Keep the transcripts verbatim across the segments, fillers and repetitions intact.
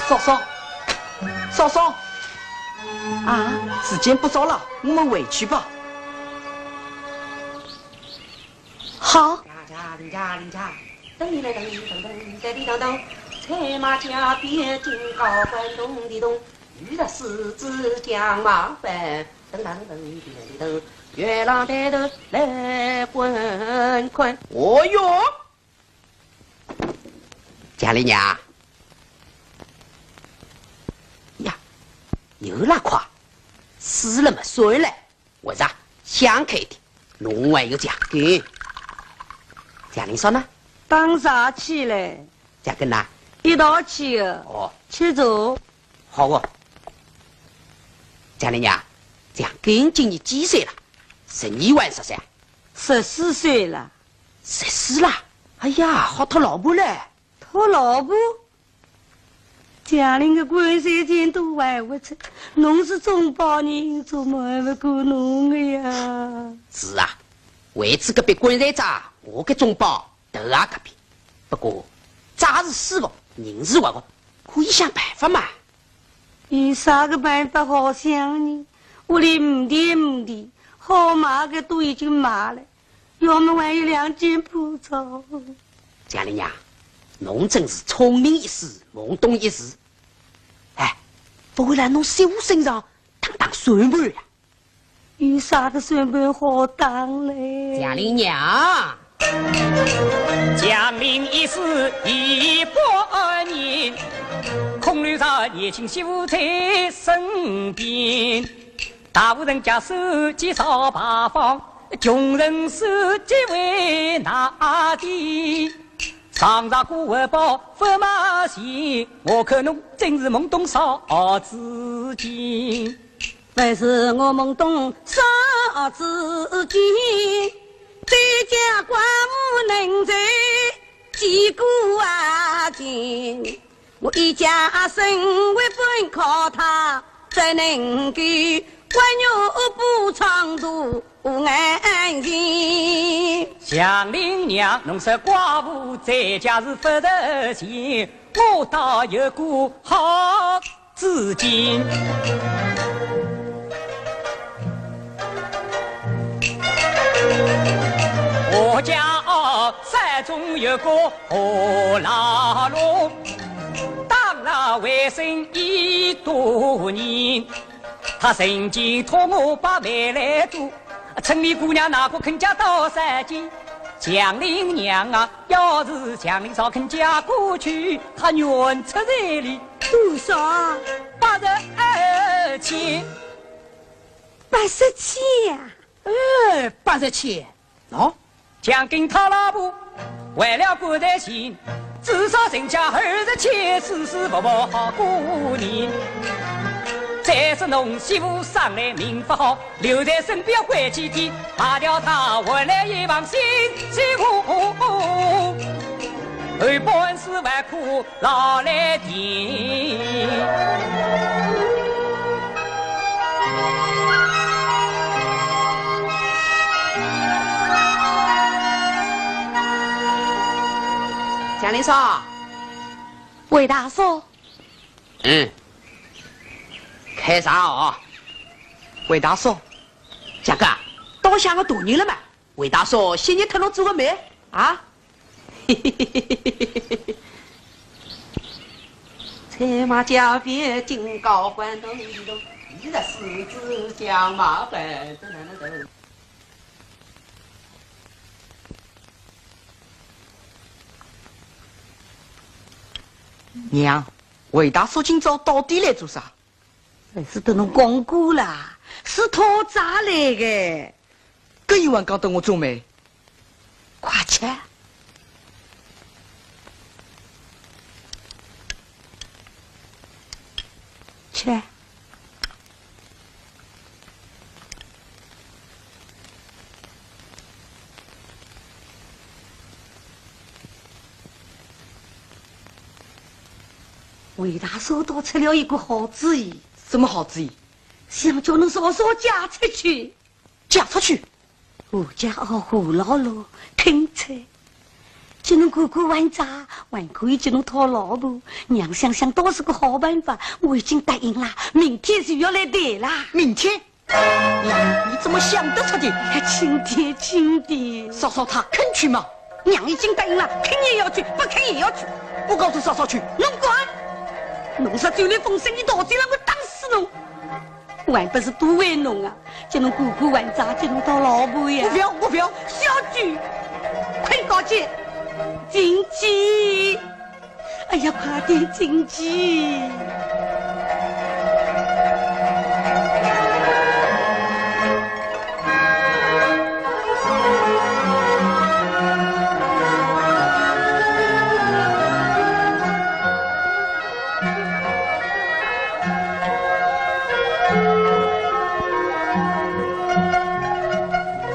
嫂嫂，嫂嫂，啊？时间不早了，我们回去吧。好。 哦哟，祥林娘呀，又拉胯，死了么算了。 我说，想开点，侬还有墙根。祥林嫂呢？打啥去嘞？墙根呐？一道去的。哦。吃粥。好哦。祥林娘，墙根今年几岁了？十二还是十三？十四岁了。十四啦？哎呀，好讨老婆嘞。讨老婆？ 祥林个棺材钱都还勿出，侬是中保人，怎么还勿够侬个呀？是啊，为仔搿笔棺材账，我个中保头也搿笔。不过，账是死个，人是活个，可以想办法嘛。有啥个办法好想呢？屋里没田没地，好卖个都已经卖了。 要么还有两间破灶。祥林娘，侬真是聪明一世，懵懂一时。哎，不会来侬媳妇身上打打算盘呀？有啥个算盘好打嘞？祥林娘，祥林一世一百年，空留着年轻媳妇在身边。 大户人家守节烧牌坊，穷人守节为哪里？上上过活宝勿卖钱，我看侬真是懵懂少知见。勿是我懵懂少知见，在家寡妇能在几个啊情。 我一家生活本靠他，怎能够关牛不唱独眼情？祥林娘，侬说寡妇在家是勿值钱，我倒有个好主见。 我家哦，山中有个何老龙，当了为生已多年。他曾经托我把媒来做，村里姑娘哪个肯嫁到山间？祥林娘啊，要是祥林嫂肯嫁过去，他愿出彩礼。多少？八十二千。八十千呀？ 哎，八十千，喏，祥林讨老婆，为了棺材钱，至少剩下二十千，舒舒服服好过年。再说侬媳妇生来命不好，留在身边关几天，卖掉她换来一房新媳妇，后半世还苦 老来的。祥林嫂。魏大叔。嗯。开茶啊。魏大叔，祥哥，倒像个大人了嘛。 魏大叔，歇日脱侬做个媒啊？娘，魏大叔今朝到底来做啥？ 还是搭侬讲过啦，是讨债来个。搿伊还讲搭我做媒？快吃。吃。 魏大叔倒出了一个好主意。什么好主意？想叫侬嫂嫂嫁出去。嫁出去？我家哦，何老六肯出。叫侬过过还债，还可以叫侬讨老婆。娘想想倒是个好办法，我已经答应了，明天就要来谈了。明天？娘，你怎么想得出的？哎，轻点，轻点。嫂嫂她肯去吗？娘已经答应了，肯也要去，不肯也要去。我告诉嫂嫂去。侬敢？侬若走漏风声，你到底让我打死侬！我还不是都为侬啊，叫侬过过还债，叫侬讨老婆呀。我不要，我不要。小鬼，快告诉，进去。 哎呀，快点进去！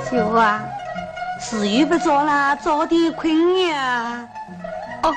媳妇啊，时又不早了，早点困呀。 哦。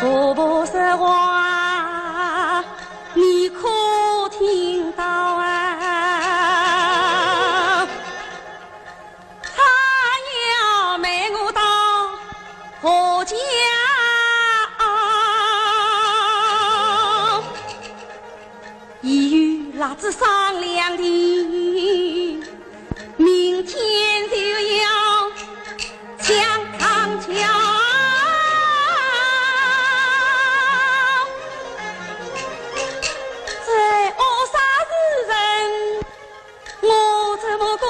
婆婆说话，你可听到啊？ 她要瞒我到何家？已有蜡烛商量定，明天就要抢上轿。这恶煞之人， 我怎么讲？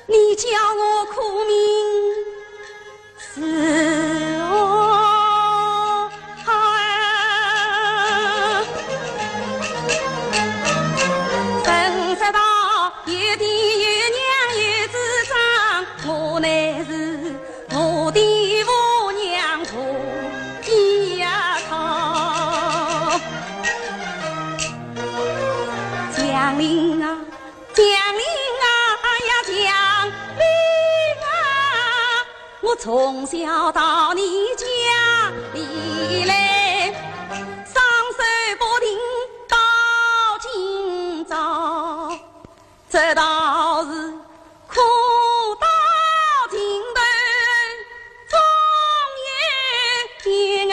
你叫我苦命是何好啊？谁知道爹爹有娘有子长，我乃是 我的父娘何以呀操？祥林啊，祥林啊呀，祥林啊！我从小到你家里来，双手不停到今朝。 这道是苦到尽头，终有一日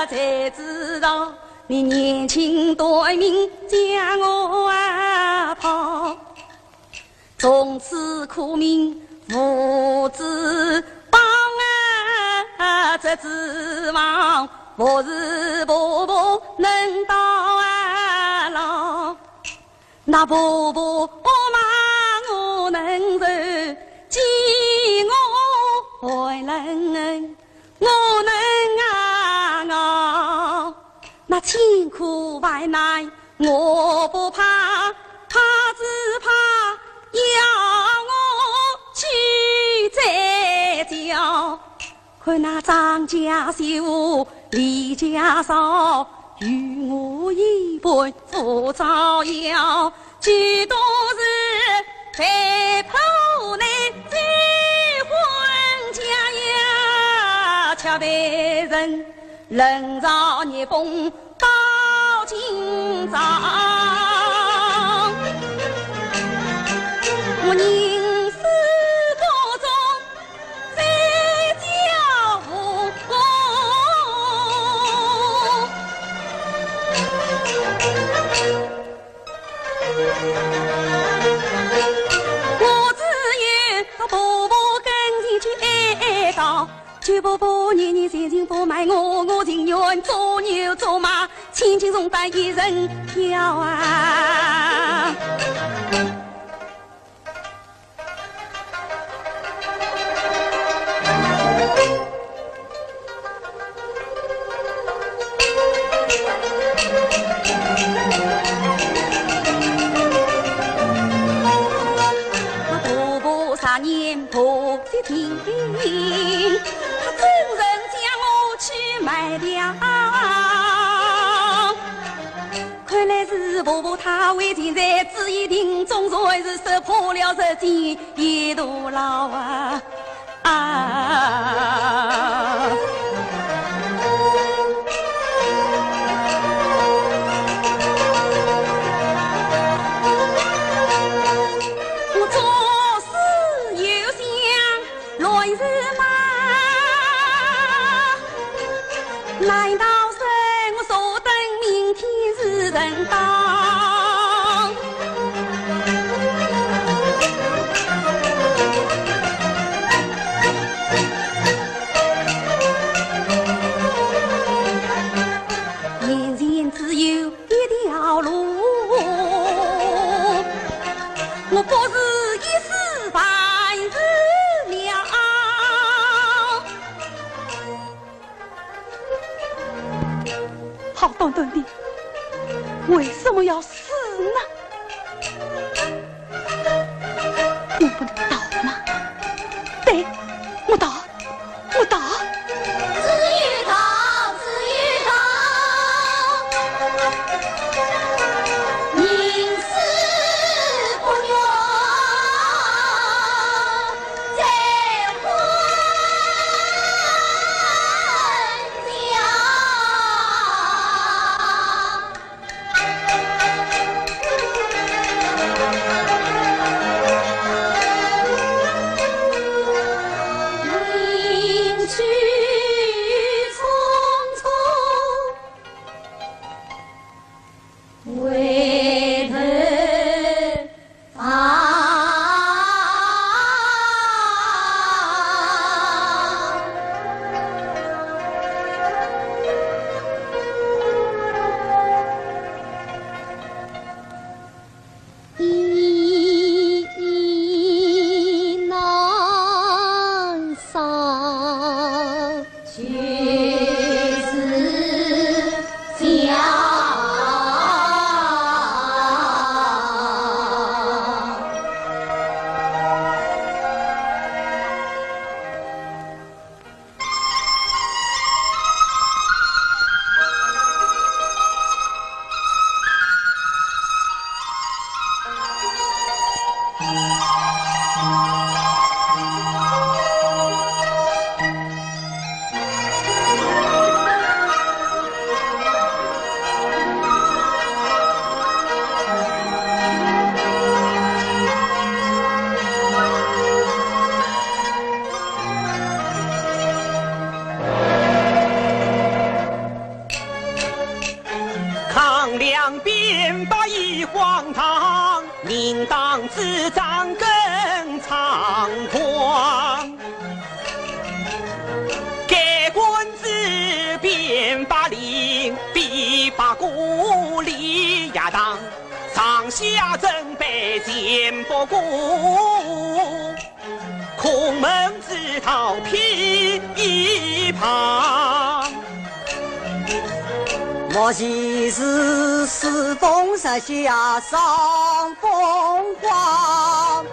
才知道，你年轻短命将我啊抛。从此苦命无指望啊，只指望不是婆婆能到啊老。 那婆婆骂我能受，见我还能恨，我能啊熬。那千苦万难我不怕，怕只怕要我去再叫。 看那张家秀，李家少，与我一般不招摇。俱都是被迫难追婚家呀，却被人冷嘲热讽到今朝。我宁死不从 这家伙。对婆婆年年前情不瞒我，我情愿做牛做马，千金重担一人挑啊。 我婆婆啥年婆媳定，她怎忍将我去卖掉？看来是婆婆她为情在，只一定总算是识破了这件一肚牢啊。 啊。我做事有想乱是吗？难道是我坐等明天是正当？ 眼前只有一条路，我不如一死万死了。 好端端的，为什么要死呢？我不能逃吗？对，我逃，我逃。只有逃，只有逃，宁死不愿。 抗粮兵法已荒唐，明当主张更猖狂。该官制兵法令，比把鼓里呀当，上下准备全不顾。 空门之逃避一旁。莫非是世风日下伤风狂，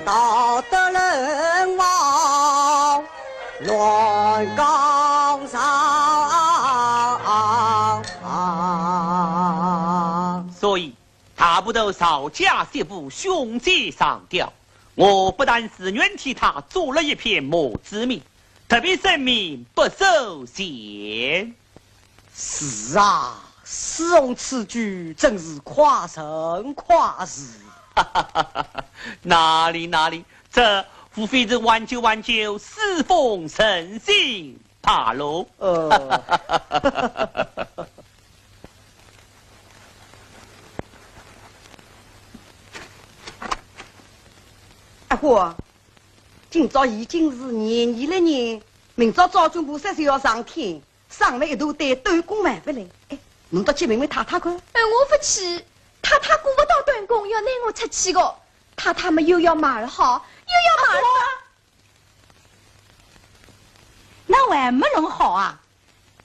道德人亡乱高上。所以， 大部头赵家媳妇凶奸上吊，我不但自愿替她做了一篇墓志铭，特别声明不收钱。是啊，世风此举真是夸人夸事。哪里哪里，这无非是挽救挽救世风人心罢了。呃。 阿花，今朝已经是廿二了呢，明朝早朝我三岁要上天，上来一大堆短工买勿来。哎，侬倒去问问太太看。哎，我勿去，太太顾勿到短工，要拿我出气个。太太么又要买好，又要买好。那还没弄好啊？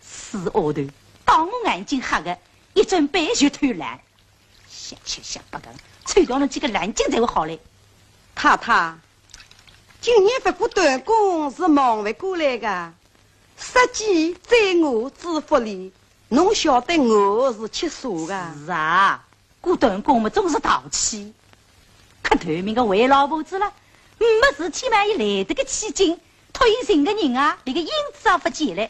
死丫头，当我眼睛瞎个，一准备就偷懒。 瞎七瞎八讲，抽掉侬几个烂劲才会好嘞。太太，今年勿过短工是忙勿过来个，杀鸡宰鹅煮福礼，侬晓得鹅是吃素个。是啊，过短工么总是淘气。可头名个坏老婆子了，没事体嘛，伊来得个起劲，托伊寻个人啊，连个影子也勿见了。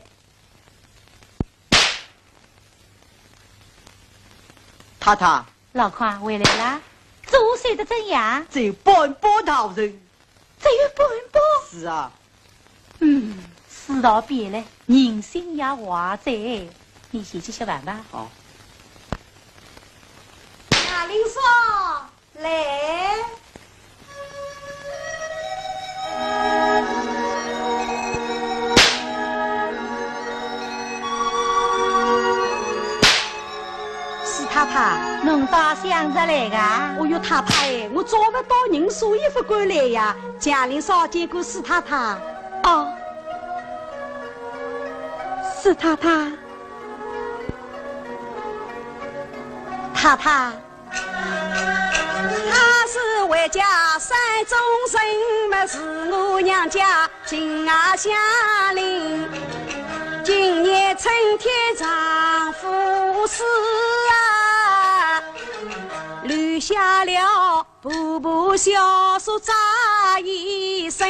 太太。老邝回来啦？做事得怎样？只有半包大人。只有半包？是啊。嗯，世道变了，人心也坏哉。你先去吃饭吧。好。夏林嫂， 来。四太太。侬倒想着来个？哦哟，太太哎，我找勿到人，所以勿敢来呀。祥林嫂见过四太太。哦。四太太。太太。 他是回家山中人，么是我娘家亲啊乡邻。今年春天丈夫死啊，留下了婆婆小叔扎一生。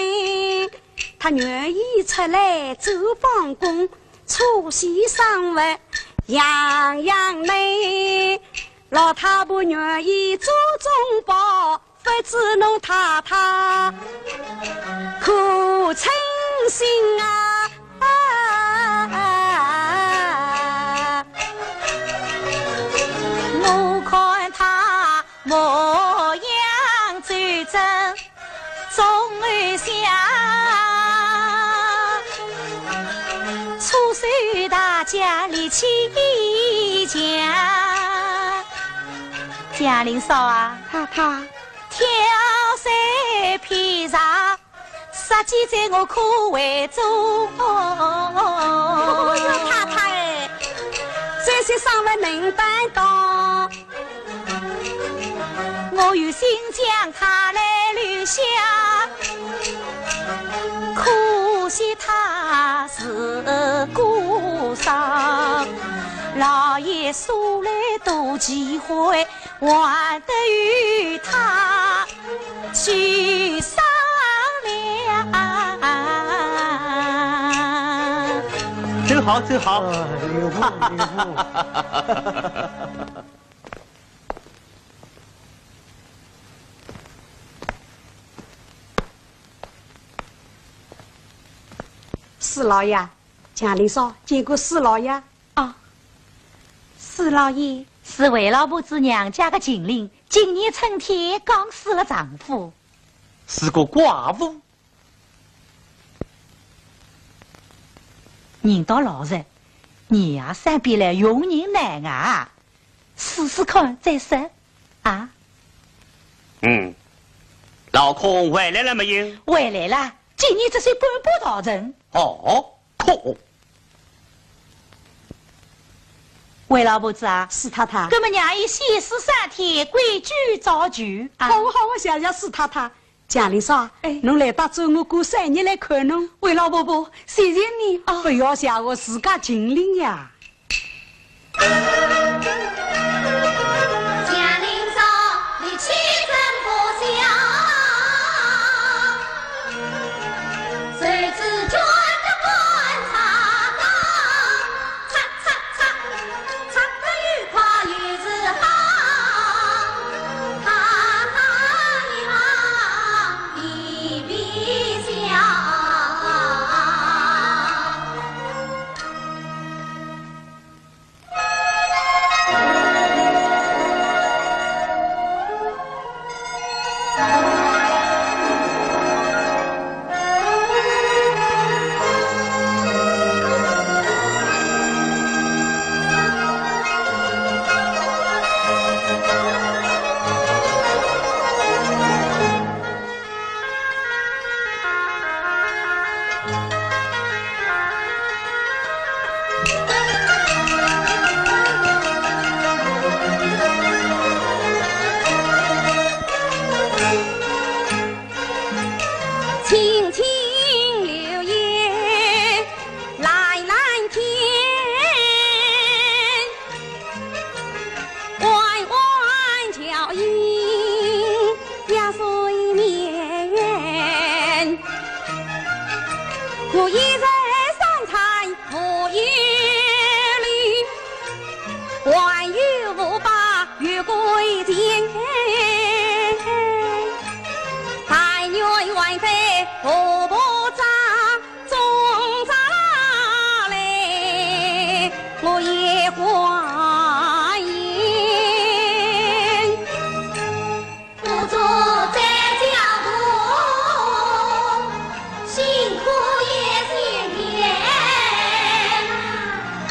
他愿意出来做帮工， 出息生活样样能，老太婆愿意做中保，勿知侬太太可称心啊？我看她模样最真 总想，出手大家力气强。祥林嫂啊，太太。挑水劈柴，杀鸡宰鹅可为中。哦哟，太太哎，这些生活能担当。 我有心将她来留下，可惜她是孤孀，老爷素来多忌讳，还得与她去商量。走好，走好。哎，留步，留步。四老爷，祥林嫂见过四老爷。哦，四老爷。是卫老婆子娘家的近邻，今年春天刚死了丈夫。是个寡妇。人倒老实，年夜三遍来用人难啊。 试试看再说，啊？嗯，老孔回来了没有？回来了，今年只算半步到人。哦，孔。卫老婆子啊，四太太。那么让伊先试三天，规矩照旧啊。好啊，好啊，谢谢四太太。 祥林嫂，哎，侬来得早，我过三日来看侬。卫老婆婆，谢谢你啊。不要谢我，自家尽力呀。祥林嫂，你气真不小，谁知觉得官差到，擦擦擦。 唱得又快又是好，他他呀一边笑。还有五百月桂钱，但愿还在婆婆家，中家来我也还愿。 不做再叫苦，辛苦也辛甜。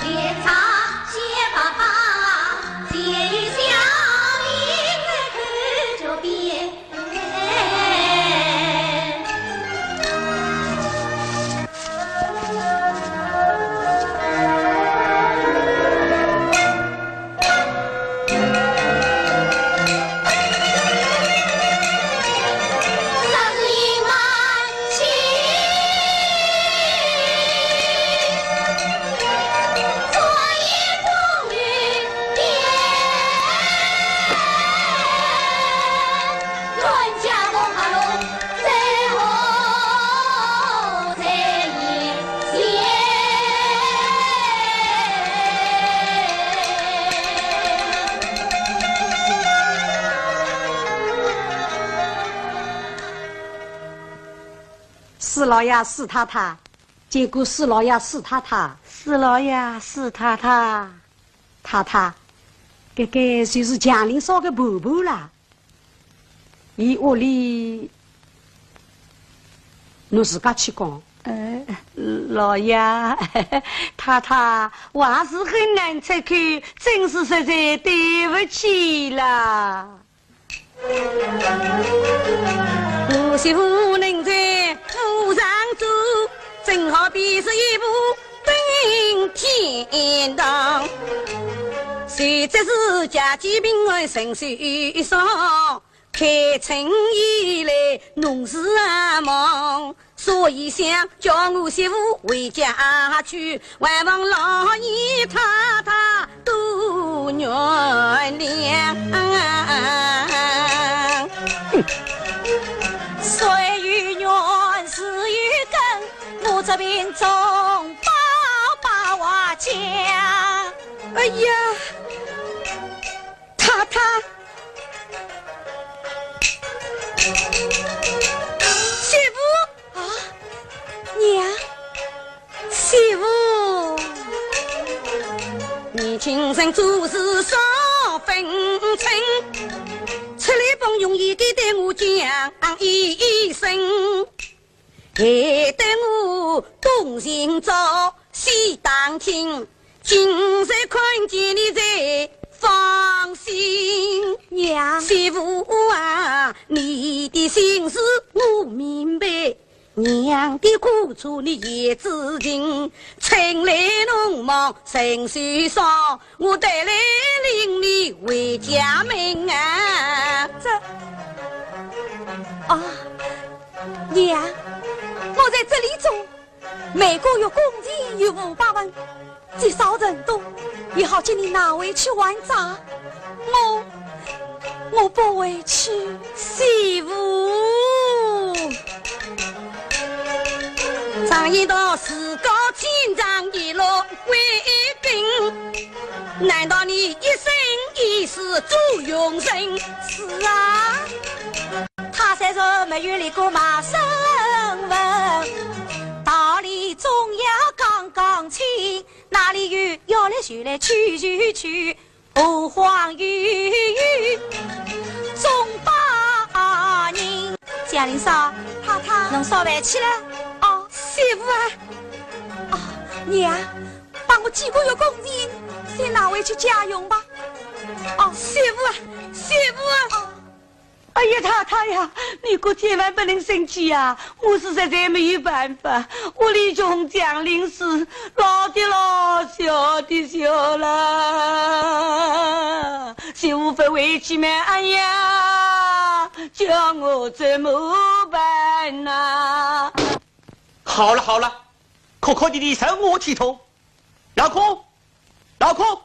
连唱些爸爸，借一笑，明日去就变。 四老爷、四太太，见过四老爷、四太太。四老爷、四太太。太太，搿个就是祥林嫂个婆婆啦。 伊屋里，侬自家去讲。呃，老爷，太太，我还是很难出口，真是实在对不起啦。我媳妇能在府上做， 正好比是一步登天堂。谁知是家计贫寒身受伤，开春以来农事也忙，所以想叫我媳妇回家去，还望老爷太太 多原谅。水有源，树有根，我这边种宝宝啊讲。哎呀，太太，媳妇啊，娘。 媳妇，年轻人做事少分寸，出来碰运气的对我讲一声，害得我东寻找西打听，今日看见你才放心。娘。媳妇啊，你的心事我明白， 娘的苦楚你也知情，春来农忙人手少，我特来领你回家门啊。这，啊，娘，我在这里种，每个月工钱有五百文， 积少成多，也好将你拿回去还债。我，我不回去。媳妇，常言道，自古千丈一路为兵，难道你一生一世做佣人？是啊。他虽然没有立过卖身份，道理总要讲讲清。 哪里有要来就来，去就去，何况有有中把人。祥林嫂，太太，侬烧饭去了？哦，媳妇啊。哦，娘，把我几个月工钱先拿回去家用吧。哦，媳妇啊，媳妇啊。哦。 哎呀，太太呀，你可千万不能生气呀！我是实在没有办法，屋里穷祥林势，老的老，小的小啦。媳妇不回去嘛，哎呀，叫我怎么办呐？好了好了，哭哭啼啼，成何体统？老孔，老孔，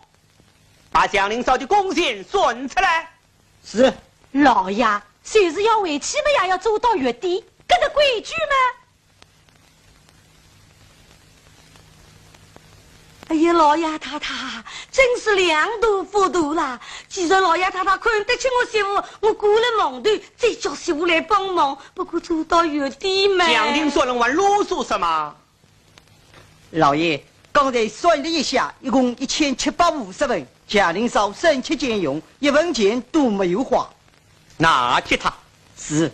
把祥林嫂的工钱算出来。是。老爷，就是要回去嘛，也要做到月底，搿个规矩嘛。哎呀，老爷太太，真是量大福大啦！既然老爷太太看得起我媳妇，我过了忙头，再叫媳妇来帮忙，不过做到月底嘛。讲定算了，还啰嗦什么？老爷，刚才算了一下，一共一千七百五十文，谢林嫂省吃俭用，一文钱都没有花。 拿给他。是。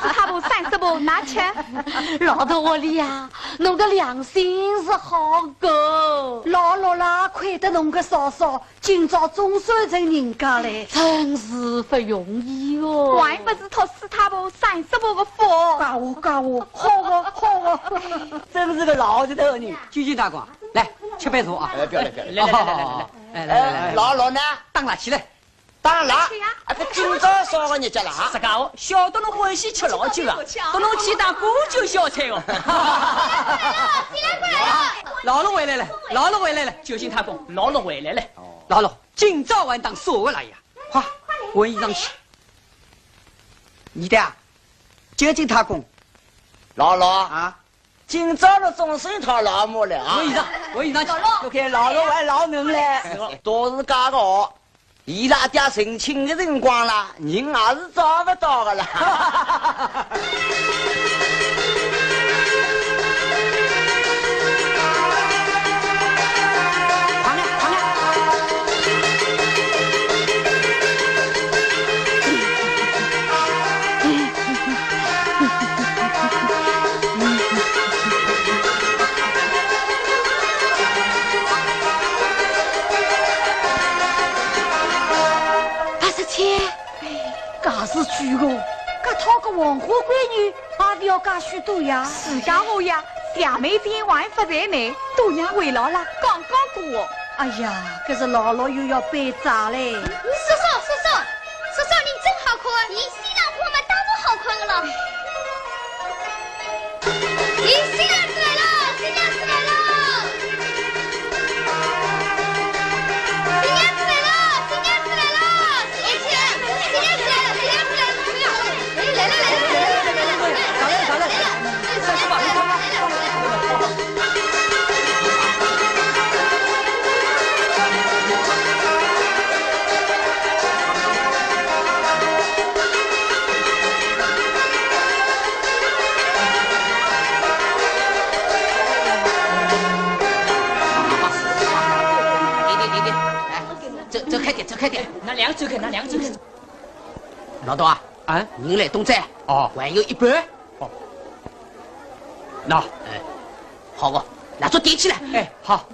四太婆、三叔婆，拿吃。老头屋里呀，侬个良心是好个。老六啦，亏得侬个嫂嫂，今朝总算成人家嘞。真是不容易哦。还不是托四太婆、三叔婆个福。家伙，家伙，好个，好个。真是个老实头人。九斤大官，来，吃杯茶啊。哎，不要了，不要了。来，来，来，来，来，来。哎，来，来，来，来。老六呢？打蜡去了。 当然了，吃呀。啊，搿今朝啥个日脚啦？自家哦，晓得侬欢喜吃老酒啊，搭侬去打过酒小菜哦。老六回来了，老六回来了，九斤大官，老六回来了。老六，今朝还打啥个蜡呀？快，换衣裳去。你的啊，九斤大官。老六啊，今朝侬总算讨老婆了啊？换衣裳，换衣裳去。OK，老六还老嫩嘞。是哦，都是假个哦。 伊拉爹成亲个辰光啦，人也是找勿到个啦。快点，快点。八十千，哎，假使娶个，搿讨个黄花闺女，也勿要介许多呀。是家伙呀，谢媒钿还勿在内，都让回老了刚刚过。哎呀，搿是老六又要背债嘞。叔叔，叔叔，叔叔，侬真好看，侬新郎官嘛当然好看个了。 咦，新娘子来了，新娘子来了！新娘子来了，新娘子来了！哎，新娘子来了，新娘子来了！哎，来了，来了，来了，来了，来了！上来，上来！上去吧，上去吧。拿两只开，拿两只开。老大啊，啊？人来东哉，哦。还有一半。哦。那，哎，好个，蜡烛点起来。哎，好。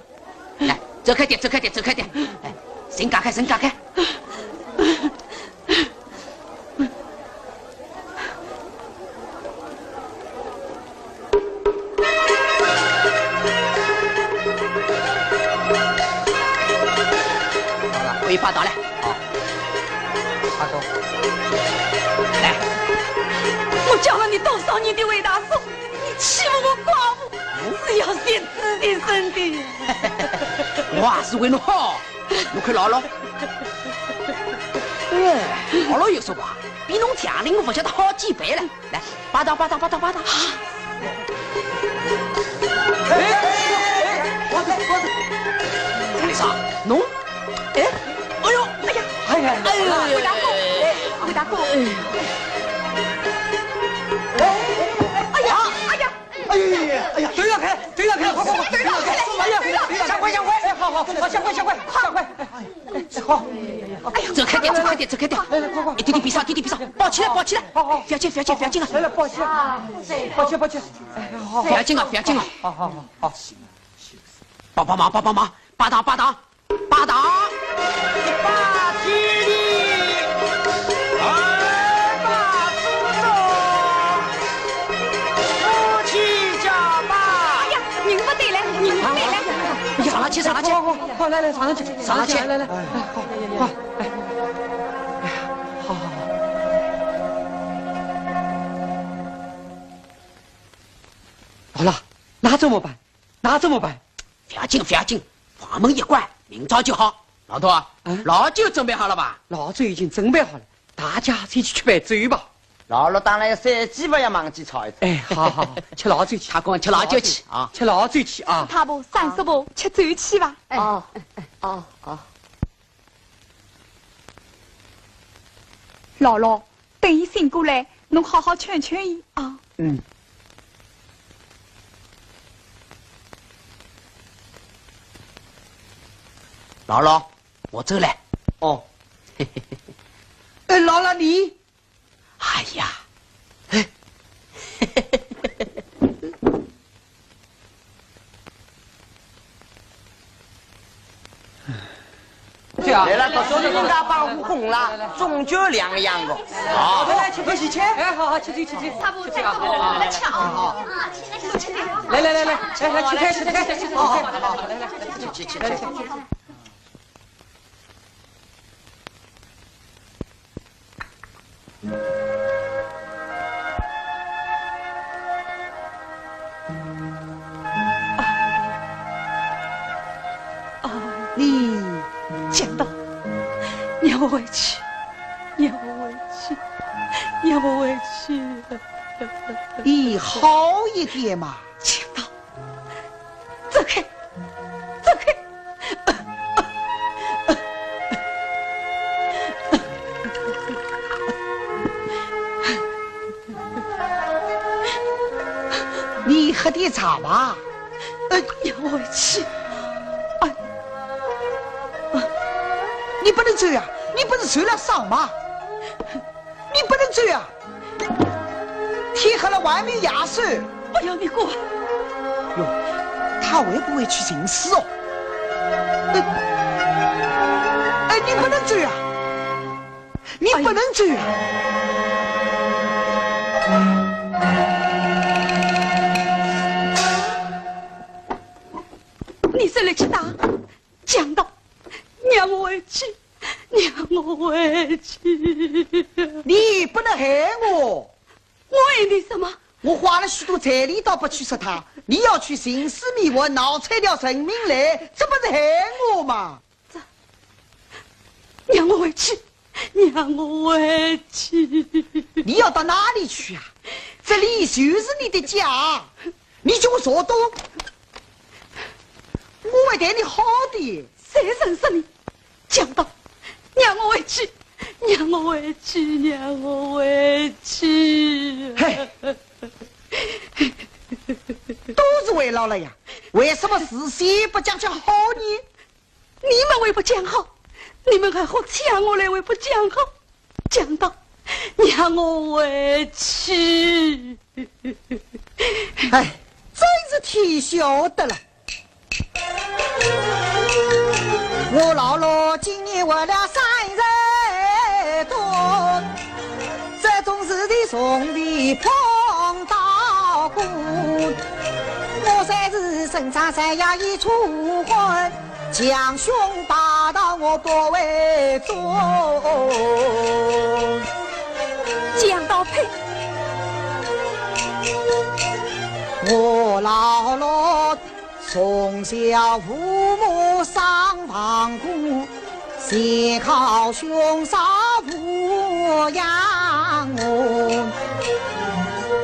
来，走开点，走开点，走开点。哎，人隔开，人隔开。 好了，可以拜堂了。好，阿公，来。我叫了你多少年的魏大叔，你欺负我寡妇，是要写自己身的。我还是为侬好，侬看老老。哎，老老有说话，比侬强的我不晓得好几倍了。 来，拜堂，拜堂，拜堂，拜堂。哎，哎，哎，我的，我的。张丽莎，侬？哎，哎呦，哎呀，哎呀，哎呦，哎呦，魏大哥，哎，魏大哥。哎，哎呀，哎呀，哎呀，哎呀，哎呀，哎呀，头要开，头要开，快，快，快，头要开，哎呀，头要开，哎呀，下跪，下跪，哎，好，好，好，下跪，下跪，下跪，哎。 好，哎呀，走开点，走开点，走开点。来，来，快，快，一点点闭上，一点点闭上，抱起来，抱起来。好，好。不要紧，不要紧，不要紧啊。来，来，抱起来，抱起来，抱起来。哎，好，好。不要紧啊，不要紧啊。好，好，好，好。帮帮忙，帮帮忙，拜堂，拜堂，拜堂。一拜天地，二拜祖宗，夫妻结拜。哎呀，人不对了，人不对了。上来去，上来去。快，快，快，来，来，上来去，上来去，来，来，来。 哎，好，好，哎，哎呀，好，好，好。好了，那怎么办？那怎么办？不要紧，不要紧，房门一关，明朝就好。老头啊，嗯？老酒准备好了吧？老酒已经准备好了，大家一起去摆酒吧。老六当然要三句，不要忘记吵一吵。哎，好，好，好，吃老酒去。他讲吃老酒去啊。吃老酒去啊。太婆、三叔婆，吃酒去吧。哎。哦，哦，哦。 老六，等伊醒过来，侬好好劝劝伊啊。嗯。老六，我走了。哦。哎，老六你？哎呀， 对啊。来了，读书人家帮我供了，终究两样个。好。来，来，吃酒，吃酒。哎，好，好，吃酒，吃酒。差不多，差不多，来吃啊。好，好。来，来，来，来，来，来，吃菜，吃菜，吃菜。好，好，好，来，来，吃，吃，吃，吃。 啊，你讲道，让我回去，让我回去，让我回去。你好一点嘛。讲道，走开，走开。 你喝点茶吧。呃，让我回去。哎，你不能走呀，你不是受了伤吗？你不能走呀，天黑了，外面野兽。不要你管。哟，他会不会去寻死哦？哎，哎，你不能走呀。 你不能走啊！你是来去打，讲道，让我回去，让我回去。你不能害我。我害你什么？我花了许多彩礼倒不去说他，你要去寻死觅活，闹出一条人命来，这不是害我吗？ 这，让我回去，让我回去。你要到哪里去啊？这里就是你的家，你就给我坐东。我会对你好的。谁认识你？讲道，让我回去，让我回去，让我回去。嘿，都是魏老了呀，为什么事先不讲讲好呢？ 你们为不讲好，你们还好抢我来，还不抢好？抢到，让我回去。哎，真是天晓得了。我老六今年活了三十多，这种事体从未碰到过。我虽是身上山下一处混， 强凶霸道我不会做。讲到配。我老六从小父母双亡故，全靠兄嫂抚养我。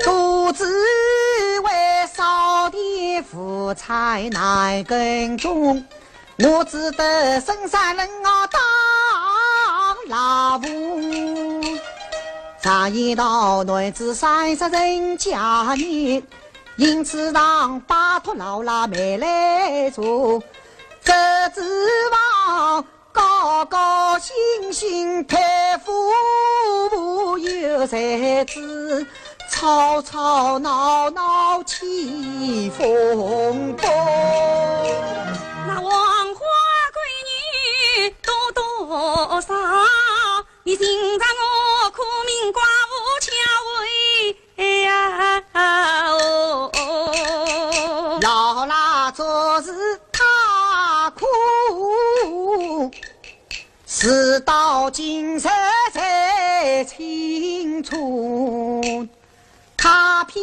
独自为少的无才难耕种， 我只得深山冷坳当老妇，常言道男子三十成家业，因此常拜托老辣妹来做，只指望高高兴兴配夫妇有才子， 吵吵闹闹起风波。那黄花闺女多多少，你竟让我苦命寡妇吃喂呀哦。老辣做事太苦， 事到今日才清楚，他骗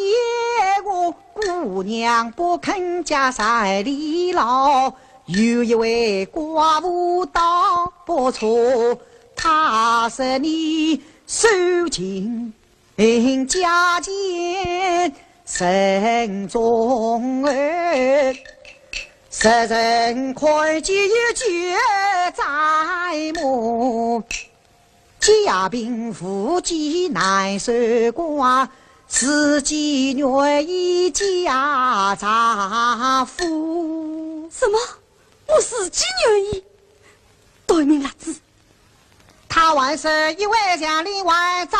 我姑娘不肯嫁山里老，有一位寡妇倒不错，她说你受尽 人家见人中儿，世人看见有觉哉么？家贫无计难守寡，自己愿意嫁丈夫。什么？ 我自己愿意。对命辣子。他还说一位祥林还丈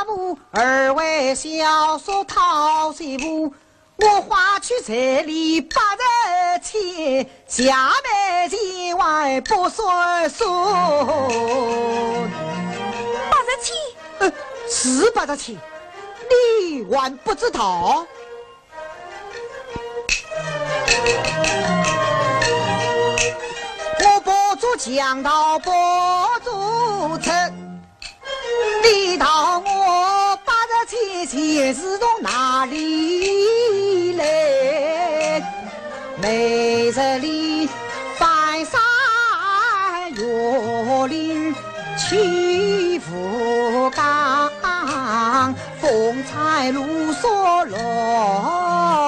夫，二位小叔讨媳妇。我花去彩礼八十千，下面钱还不算数。八十千？呃，是八十千，你还不知道？ 我不做强盗不做贼，你道我八十千钱是从哪里来？每日里翻山越岭去赴江， 风餐露宿路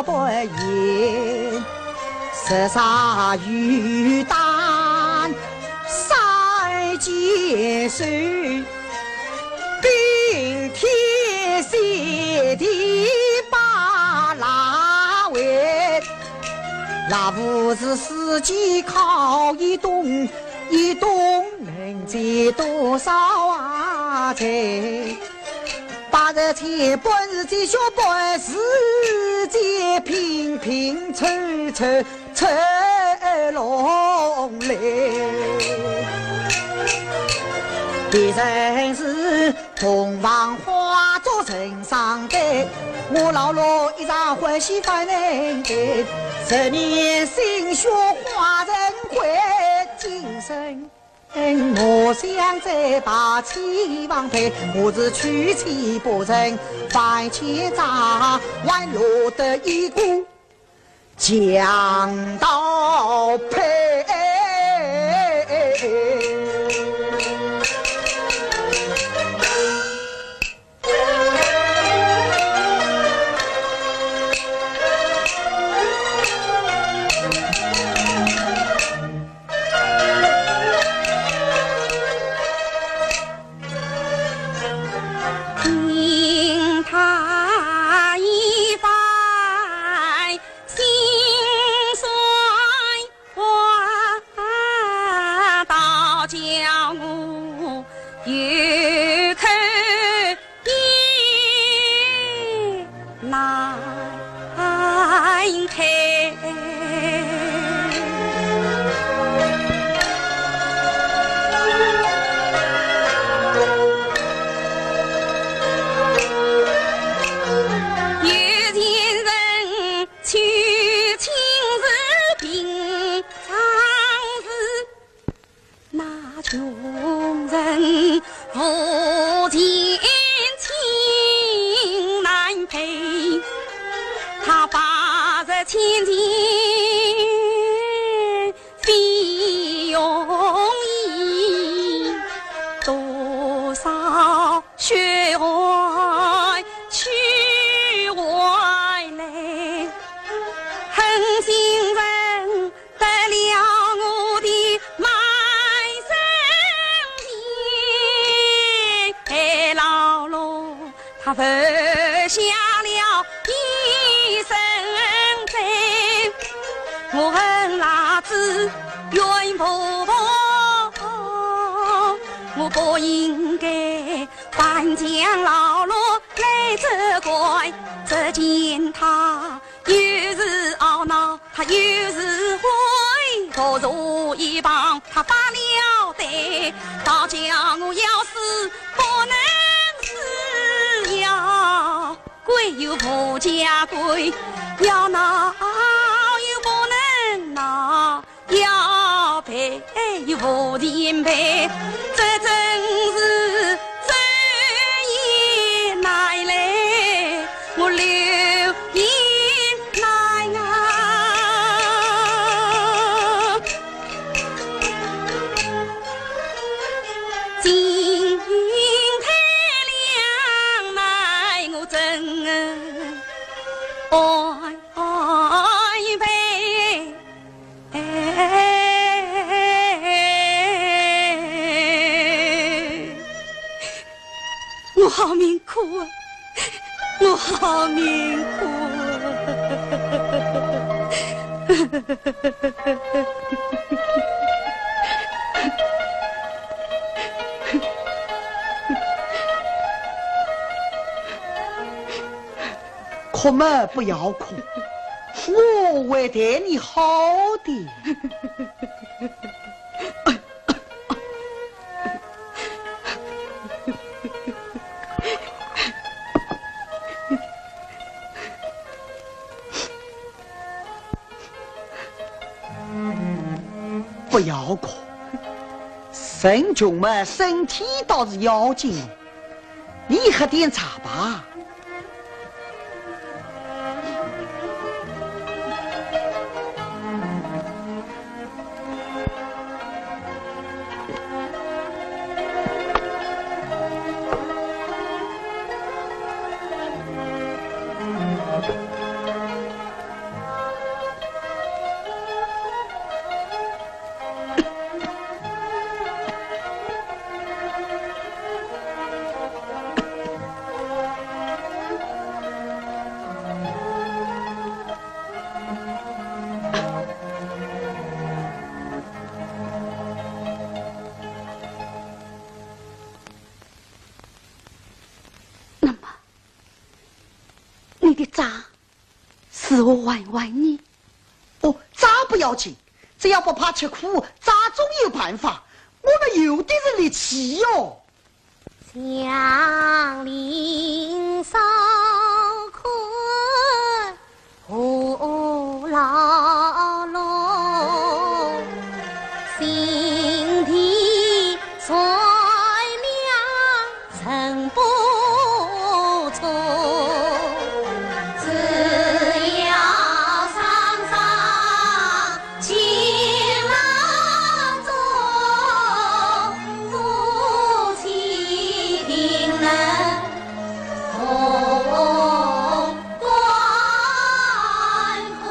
边闲，日晒雨打三更瘦，冰天雪地把腊喂。腊勿是自己烤一顿，一顿能解多少啊哉？ 八十千本是积蓄，本是积贫，贫凑凑凑拢来。别人是洞房花烛成双对，我老六一场欢喜勿能对。十年心血化成灰，今生 我想再把妻房配，我是娶妻不成反奸贼，还落得一个强盗胚。他服下了一身罪，我恨辣子冤婆婆，我不应该翻墙老路来责怪，只见他又是懊恼，他又是悔，坐坐一旁，他发了呆，倒叫我要死不能死呀。 鬼又无家归，要闹又不能闹，要赔又无钱赔，这真是罪也难来，我刘也难啊。 金银太两难，我怎安排？我好命苦啊！ 我好命苦啊！哭嘛不要哭，我会待你好的。 不要哭，人穷嘛，身体倒是要紧。你喝点茶吧。 那么，你的债如何还还呢？哦，债不要紧，只要不怕吃苦，债总有办法。我们有的是力气哟。祥林少看 何劳碌，心地善良人不错，只要双双 情郎中，夫妻定能同甘苦。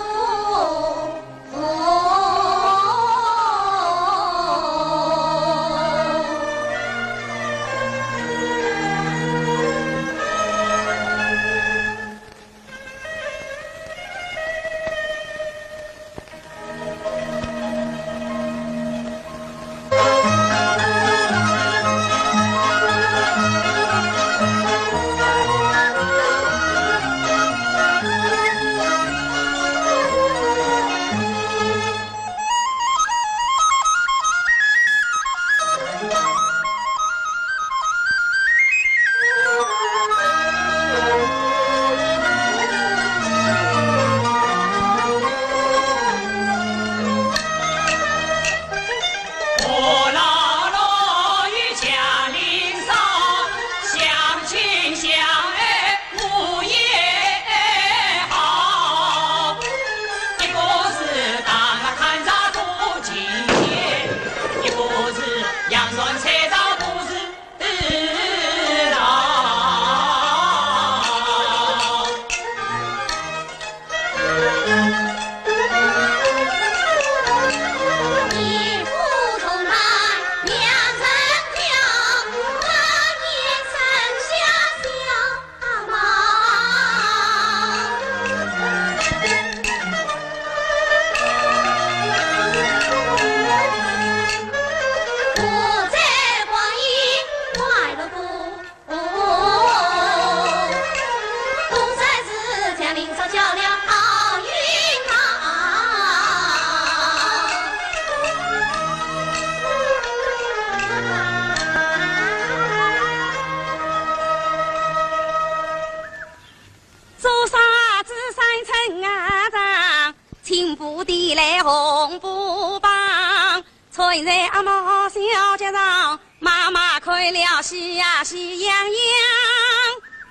来红布棒，穿在阿毛小脚上，妈妈看了喜呀喜洋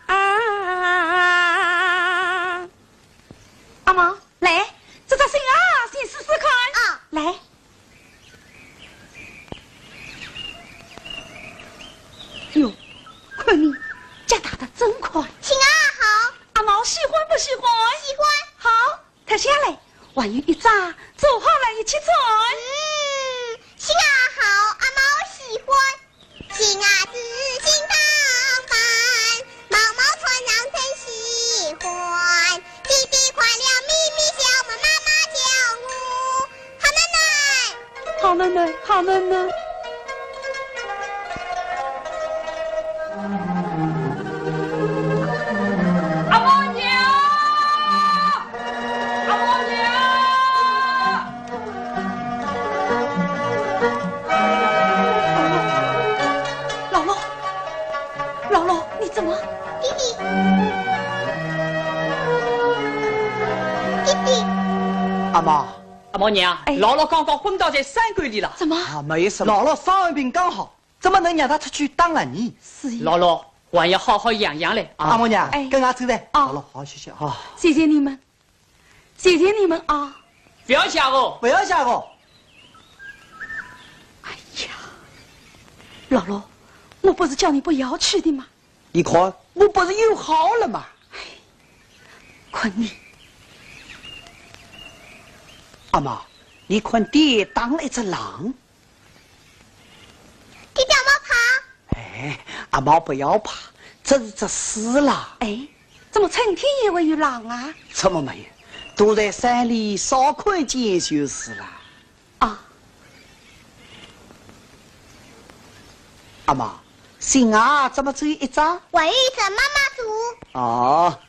洋啊。阿毛，来，这只新鞋先试试看。啊。来。哟，看你，脚踏得真快。新鞋好。阿毛喜欢不喜欢？喜欢。好。 脱下来，还有一只，做好了一起穿。嗯，新鞋好，阿毛喜欢。新鞋子新打扮，毛毛穿上真喜欢。弟弟看了咪咪笑，妈妈叫我好囡囡。好囡囡，好囡囡。 阿毛娘！阿毛娘！老罗，老罗，你怎么？弟弟，弟弟。阿毛。阿毛娘，哎。老罗刚刚昏倒在山沟里了。怎么？啊，没什么。老罗伤寒病刚好， 怎么能让他出去打了呢？是呀。老罗，还要好好养养嘞啊。阿毛娘，哎。跟俺走嘞。啊。老罗，好好休息啊。谢谢你们，谢谢你们啊。不要谢哦。不要谢哦。哎呀，老罗，我不是叫你不要去的吗？你看，我不是又好了吗？哎，看你。阿毛，你看爹打了一只狼。 弟弟，阿毛怕？哎，阿毛不要怕，这是只死狼。哎，怎么春天也会有狼啊？怎么没有？躲在山里少看见就是了。啊。阿毛，新鞋怎么只有一只？还有一只，妈妈做。哦。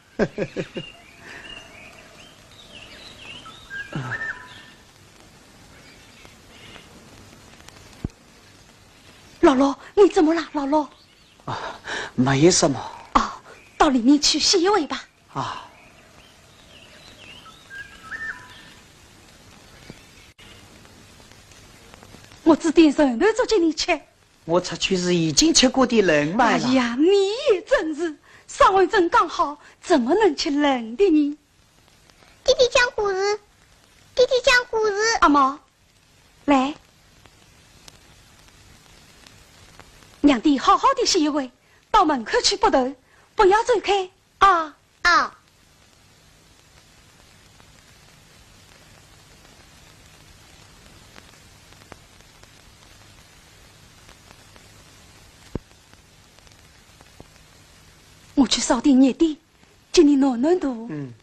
老罗，你怎么了，老罗？啊，没什么。哦，到里面去歇一会吧。啊。我煮点人头粥给你吃。我出去时已经吃过点冷饭了。哎呀，你也真是，伤寒症刚好，怎么能吃冷的呢？ 弟弟讲故事，弟弟讲故事。阿毛，来，让爹好好地歇一会，到门口去剥豆，不要走开啊。啊。我去烧点热的，给你暖暖肚。嗯。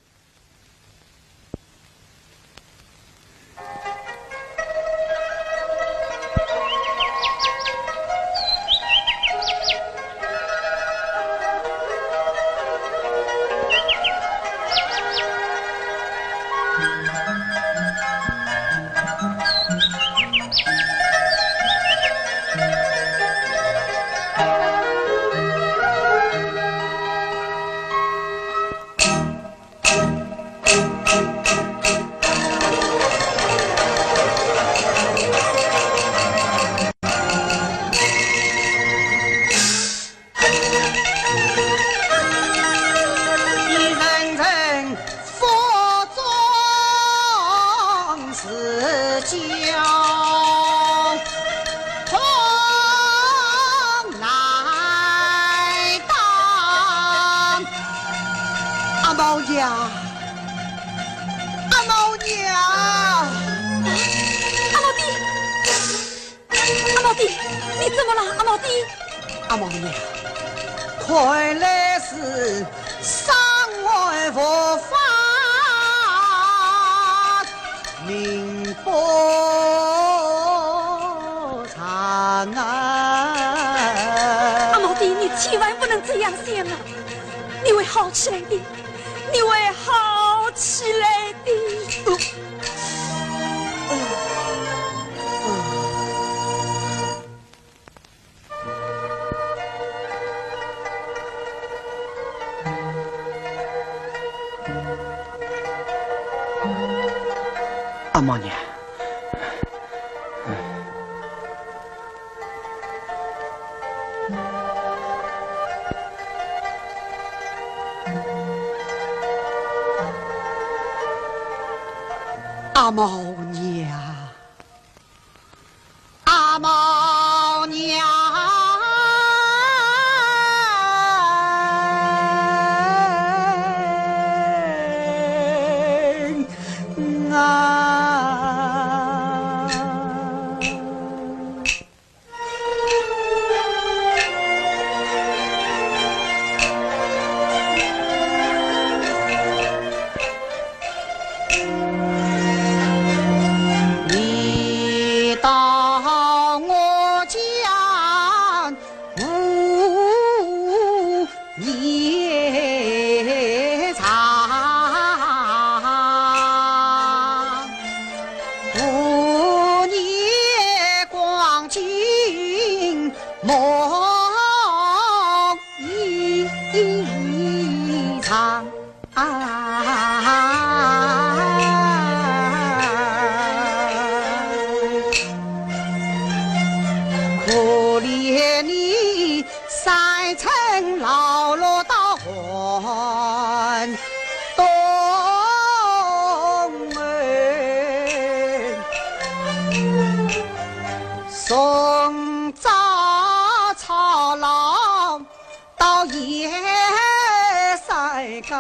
阿毛娘，阿毛娘！阿毛爹，阿毛爹，你怎么了，阿毛爹？阿毛娘，看来是伤寒复发，命不长啊！阿毛爹，你千万不能这样想啊！ 你会好起来的，你会好起来的。阿毛娘，阿毛娘，阿毛娘啊！ 你到我家无夜长，无夜光景梦一场。 啊，可怜你三春老落到寒冬哎，从早操劳 到夜三更，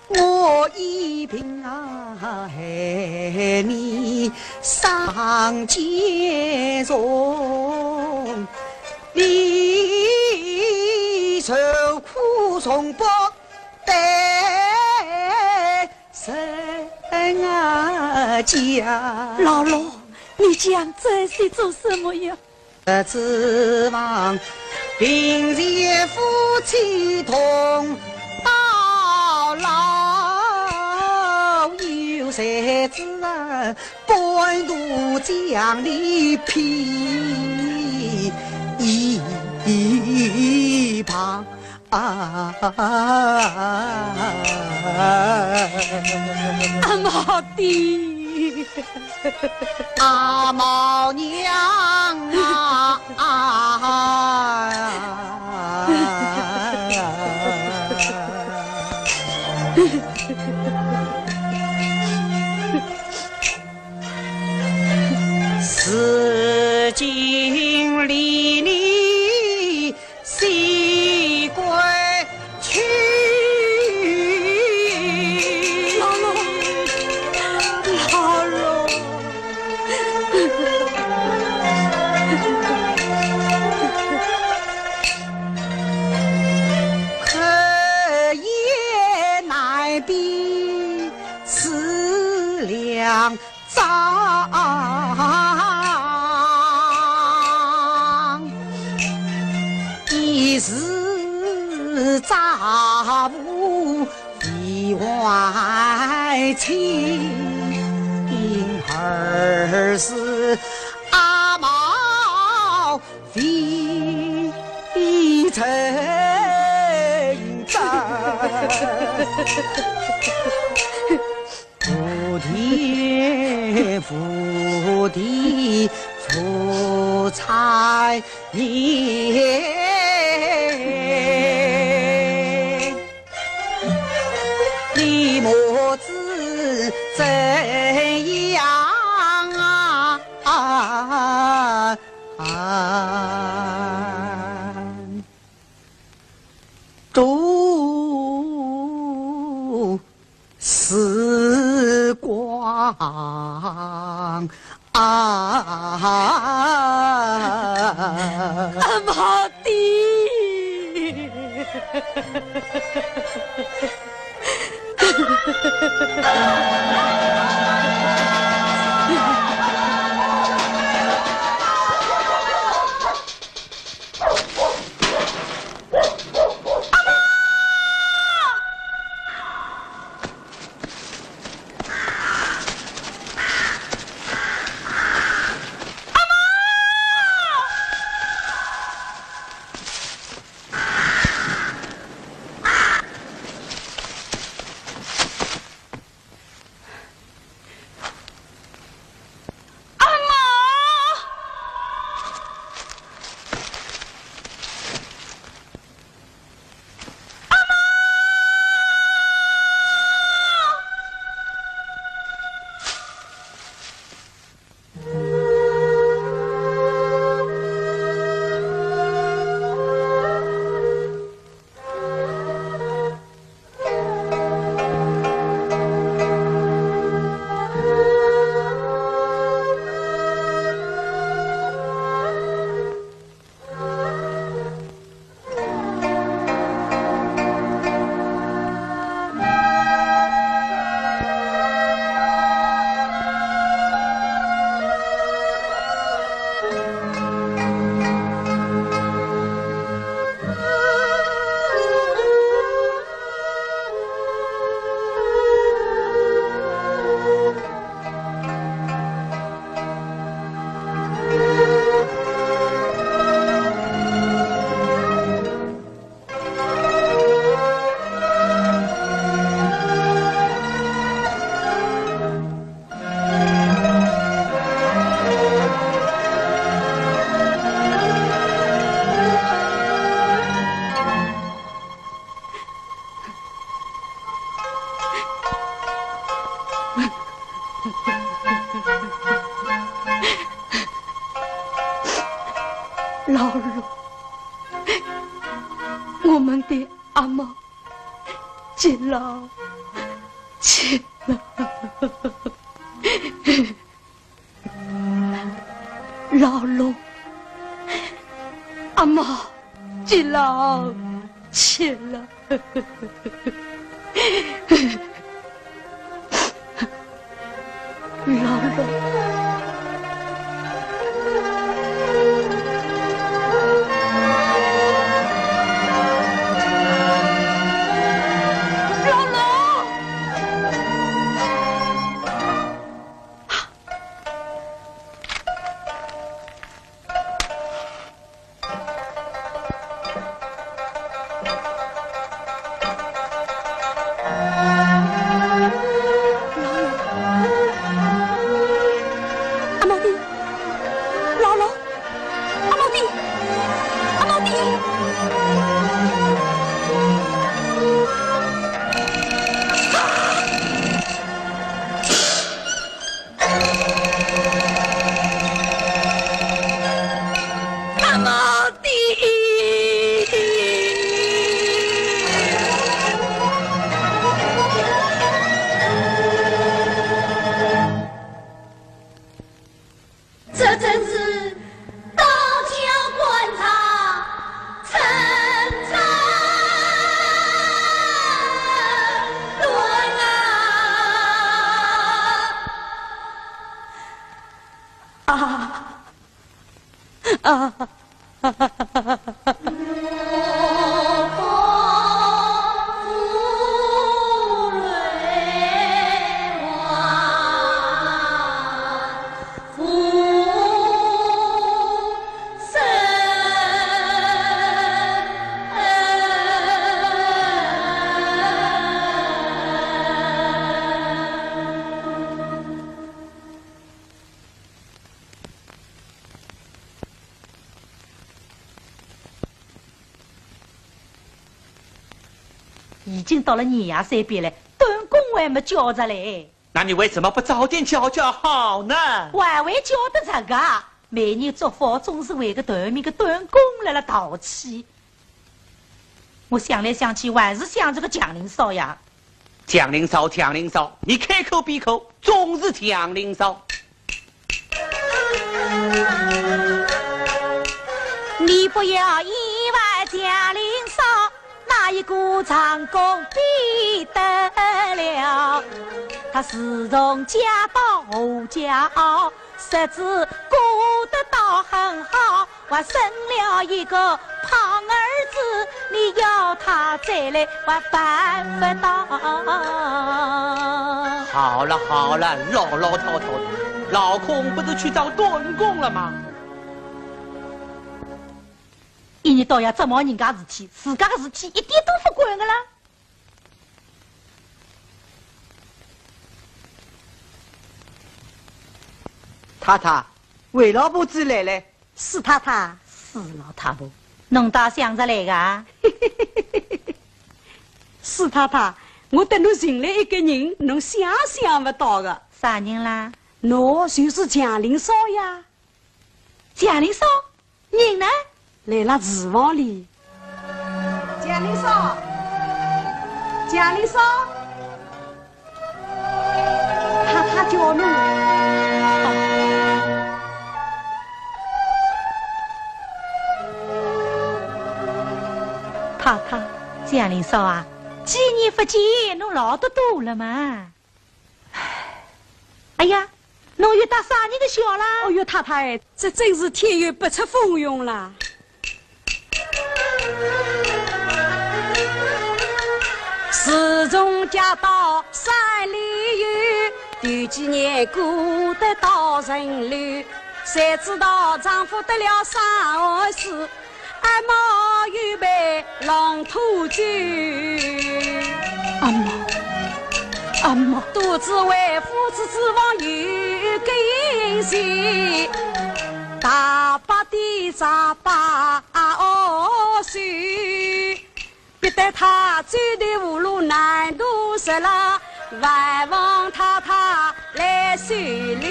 我一并啊为你上街送，你受苦从不得人家。老六，你讲这些做什么呀？ 指望平日夫妻同到老，有谁知啊，半途将你劈一旁。 啊，阿毛爹，阿毛娘啊！如今离你 西归去。老六，老六。寒夜难避思量 张，一时咋无意外情，二是阿毛未曾在。 无天无地无彩年，你母子怎样啊？度 时光啊，阿毛爹。我们的阿毛接牢去了。牢笼，阿毛接牢去了。 老龙，老龙！ 阿毛爹，老龙，阿毛爹，阿毛爹！啊！ 这真是道教官场陈昌论啊！啊！啊！已经到了年夜三边了，短工还没叫着嘞。那你为什么不早点叫叫好呢？还会叫得着个？每年祝福总是为个短命个短工来了淘气。我想来想去，还是想这个祥林嫂呀。祥林嫂，祥林嫂，你开口闭口总是祥林嫂。 你不要以为祥林嫂，哪一个长工比得了？她自从嫁到何家坳，日子过得倒很好，还生了一个胖儿子，你要她再来，还办不到。好了好了，老老套套的，老孔不是去找短工了吗？一日到夜只忙人家事体，自家的事体一点都不管的啦。太太，卫老婆子来了。 四太太。死老太婆，侬倒想着来个啊？四太太，我搭侬寻来一个人，侬想想不到的。啥人啦？喏，就是祥林嫂呀。祥林嫂？人呢？来了厨房里。祥林嫂，祥林嫂。 太太叫侬。太太，祥林嫂啊，几年不见，侬老得多了嘛。哎呀，侬又搭啥人的笑啦？哦哟，太太哎，这真是天有不测风云啦。 自从嫁到山里后，头几年过得倒顺溜，谁知道丈夫得了伤寒死，阿毛又被狼拖走。阿毛，阿毛。都知为夫子之亡有根线，大伯的丈八哦是 逼得他走投无路难度十了，还望太太来收留。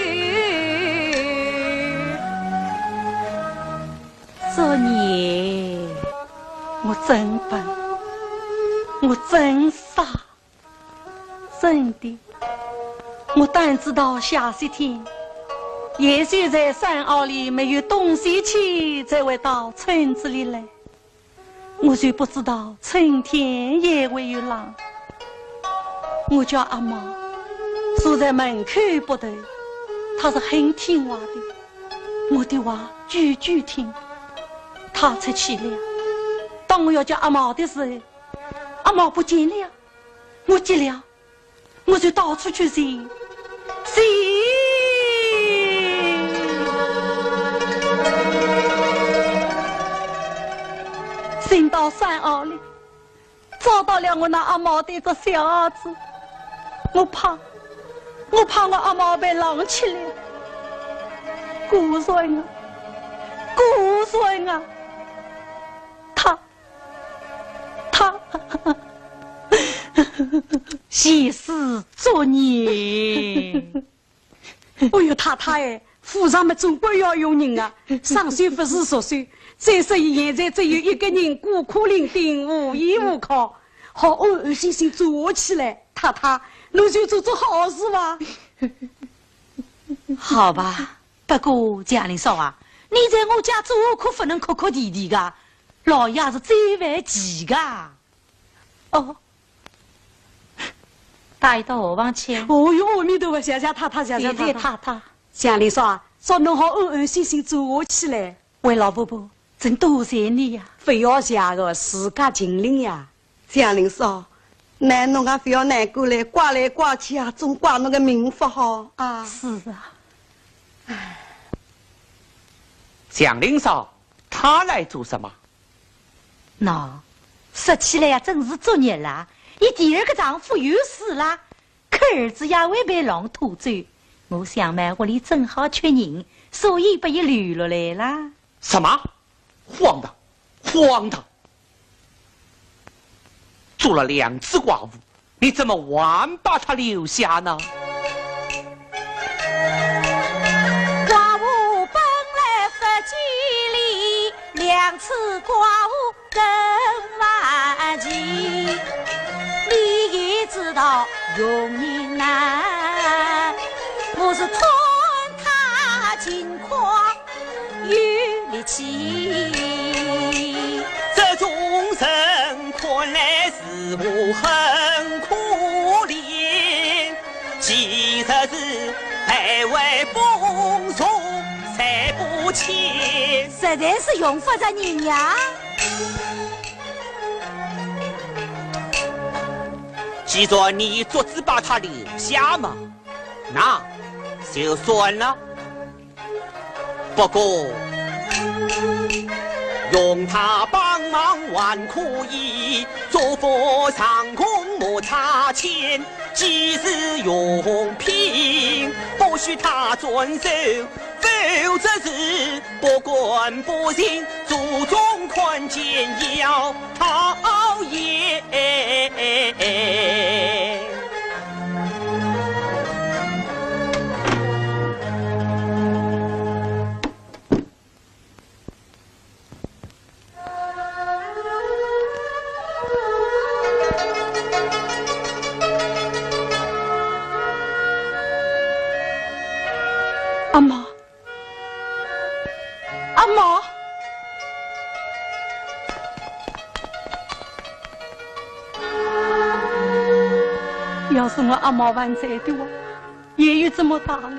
作孽。我真笨，我真傻，真的，我单知道下雪天，也许在山坳里没有东西吃，才会到村子里来。我就不知道春天也会有狼。我叫阿毛，坐在门口不动，他是很听话的。 我的话句句听。他出去了，当我要叫阿毛的时候，阿毛不见了，我急了，我就到处去寻，寻，寻到山坳里。 找到了我那阿毛的一只小鞋子，我怕，我怕我阿毛被狼吃了。果然啊，果然啊，他，他，前世作孽。 哦哟，太太哎，府上么总归要用人啊，生手不如熟手，再说现在只有一个人孤苦伶仃，无依无靠，好安安心心做下去嘞。太太，侬就做做好事吧。好吧，不过祥林嫂啊，你在我家做可不能哭哭啼啼的，老爷是最为急的。哦， 带伊到后房去。哦哟，阿弥陀佛，谢谢太太，谢谢太太。谢谢太太。祥林嫂啊，叫侬好安安心心做下去嘞。喂，老婆婆，真多谢你呀。不要谢个，自家尽力呀。祥林嫂，那侬也不要难过嘞，怪来怪去啊，总怪侬个命不好啊。是啊。祥林嫂，她来做什么？ 喏，说起来呀，真是作孽啦！伊第二个丈夫又死啦，可儿子也会被狼拖走。我想嘛，屋里正好缺人，所以把伊留落来啦。什么？荒唐，荒唐！做了两次寡妇， 你怎么还把她留下呢？寡妇本来不吉利，两次寡妇更万奇。你也知道用人难，我是劝她尽快 有力气。这种人看来是我很可怜，其实是白为风俗才不欠。实在是用不着人呀。既然你做主把她留下嘛，那就算了。 不过，用她帮忙还可以，做佛上供莫差钱，几时用品，不许她转手，否则是不干不净，祖宗看见要 讨厌。阿毛， 阿毛。要是我阿毛还在的话，也有这么大了。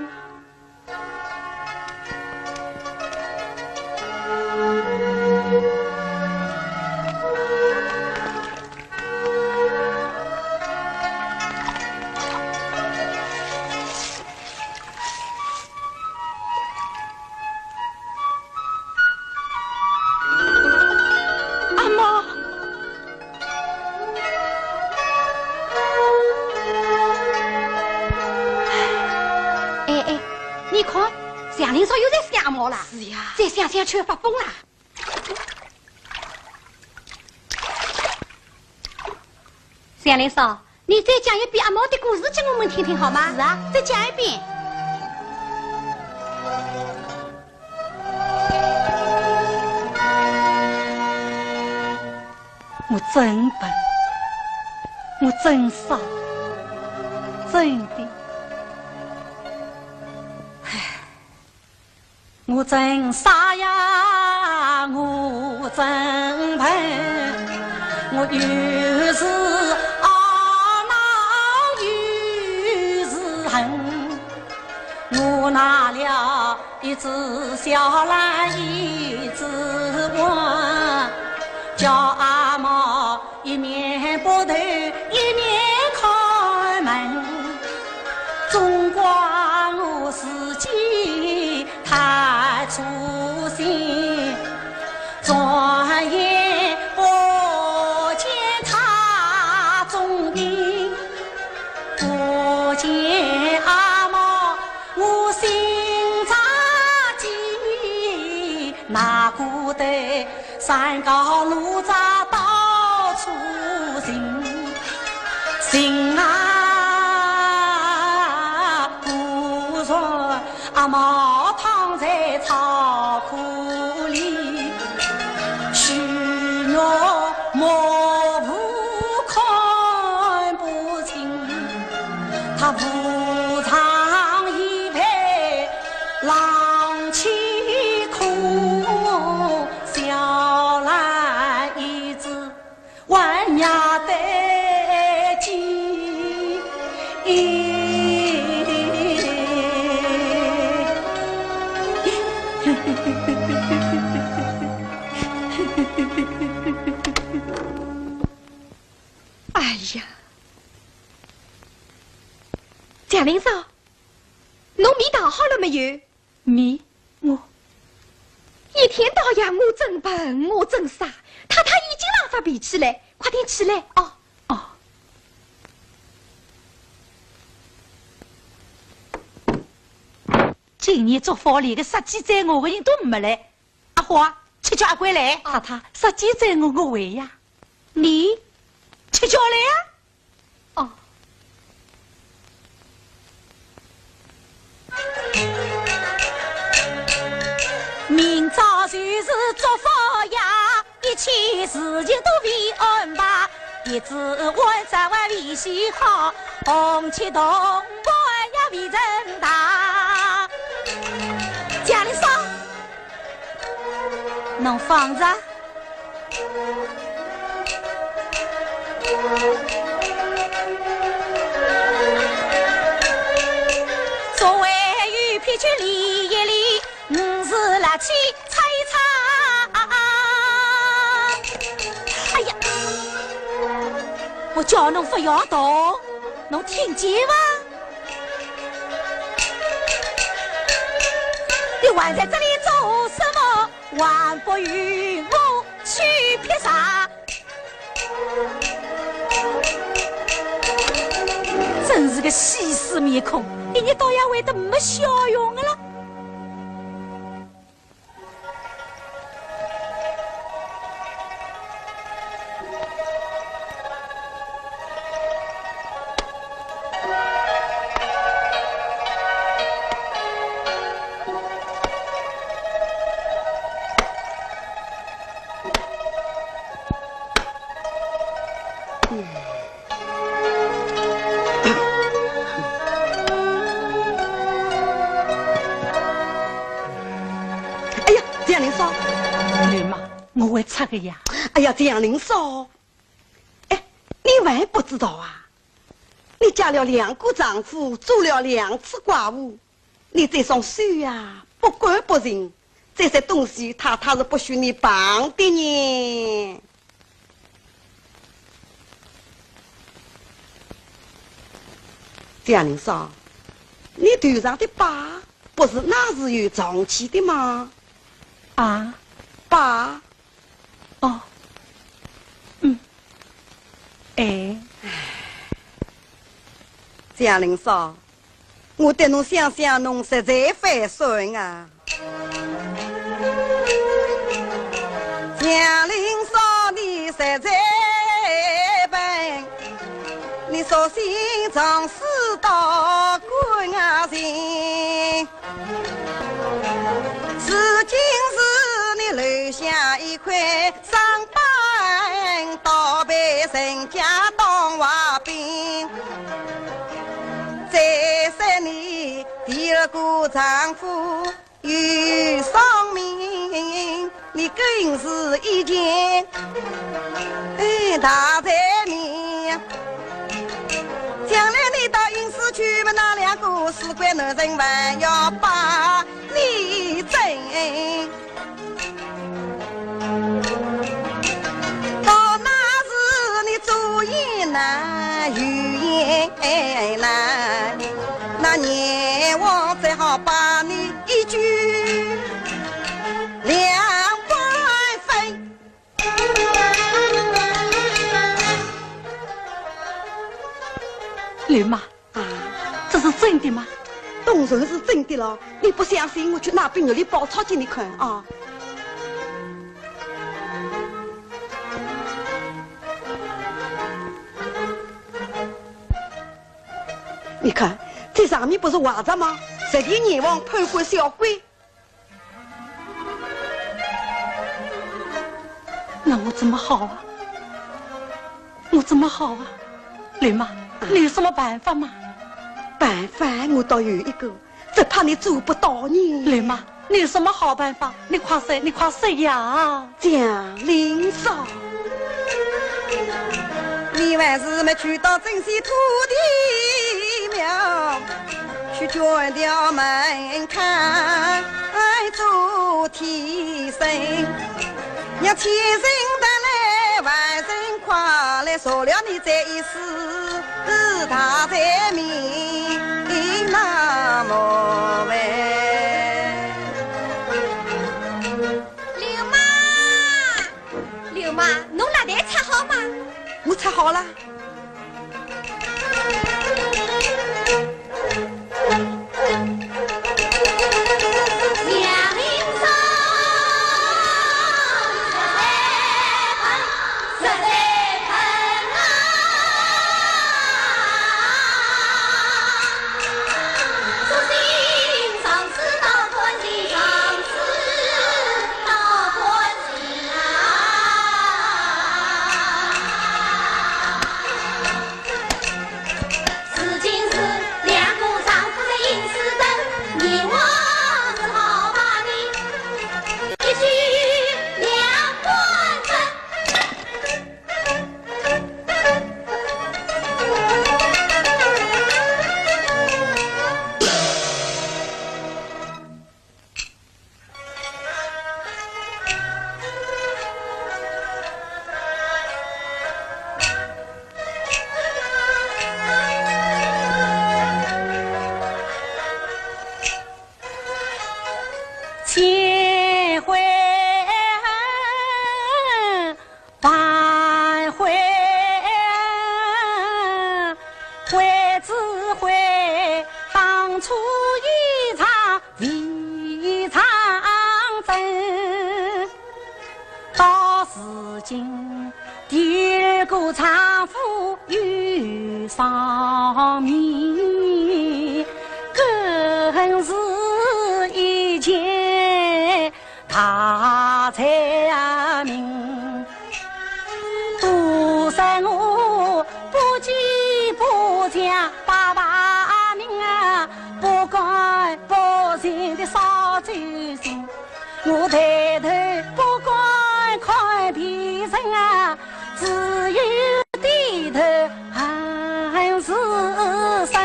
阿毛。哎，哎，你看，祥林嫂又在想阿毛啦。是呀。再想想就发疯啦。 祥林嫂，你再讲一遍阿毛的故事给我们听听好吗？是啊，再讲一遍。我真笨，我真傻，真的。唉，我真傻呀，我真笨，我又是懊恼又是恨。我拿了一只小篮，一只碗，叫阿毛一面剥头，一面开门。总怪我自己太粗心，转眼不见他踪影。 不见阿毛，我心着急，哪顾得山高路窄到处寻。寻啊，果然阿毛躺在草窠里，虚弱模糊看不清。 他扶床倚背，冷气空，小篮一只，弯腰得紧。哎呀，祥林嫂，侬米淘好了没有？米，我……一天到夜我真笨，我真傻，太太已经辣发脾气了，快点起来哦。哦。今日祝福里个杀鸡宰鹅个人都没来，阿花，去叫阿贵来。太太，杀鸡宰鹅我会呀。你去叫来呀。 哦。明朝就是祝福呀，一切事情都会安排，一只碗早晚会洗好，红旗铜板也会升堂。祥林嫂， 侬放着。作为有脾气理一理，五十六气擦一擦。哎呀，我叫侬不要动，侬听见伐？ 你还在这里做什么？还不与我去劈柴！真是个死尸面孔，一日到夜会得没笑容的了。 哎呀，祥林嫂！你妈，我会擦个呀。哎呀，祥林嫂，哎，你还不知道啊？你嫁了两个丈夫，做了两次寡妇，你这双手呀，不干不净，这些东西太太是不许你碰的呢。 祥林嫂，你头上的疤不是那时候长起的吗？啊？疤。哦，嗯，哎。祥林嫂， 我对侬想想，侬实在会算啊。祥林嫂，你实在笨，你索性从死到官啊行。如今是你留下一块伤疤到人家当坏兵，再说你第二个丈夫有双名，你更是一件，哎，大罪名。将来你到阴司去嘛，那两个死鬼男人还要把你整。 到那时你左言难右言难，那阎王只好把你一举两官分。刘妈， 啊，这是真的吗？当然是真的了，你不相信，我去拿本日历报抄给你看啊。你看，这上面不是画着吗？实情阎王判官小鬼。 那我怎么好啊？我怎么好啊？刘妈，你有什么办法吗？办法我倒有一个，只怕你做不到呢。刘妈，你有什么好办法？你快说，你快说呀！祥林嫂，你还是没去到镇西土地庙，去捐条门槛做替身，让千姓得来万姓快来，赦了你这一世大罪名，那么喂。刘妈，刘妈，侬蜡台插好吗？我插好了。千回 万回，悔只悔当初一场未长真。到如今，第二个丈夫有双名，更是一件 大罪名，都说我不吉不祥，把把名啊，不干不净的少走心。我抬头不敢看别人啊，只有 低头含是深。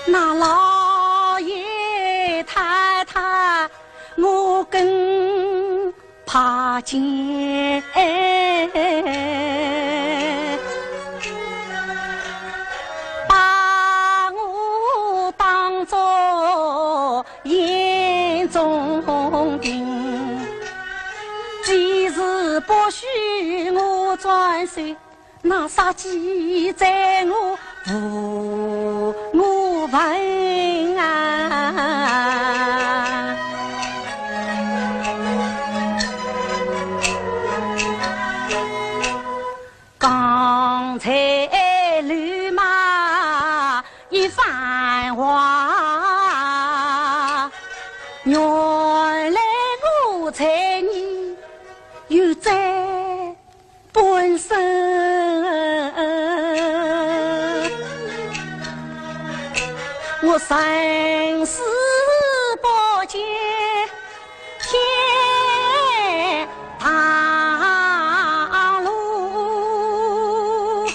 那老爷太太，我更怕见。 把我当作眼中钉，几时不许我转身，那杀机在我无我份啊。 刚才刘妈一番话，原来我才女有这本身，我生死不见天堂路，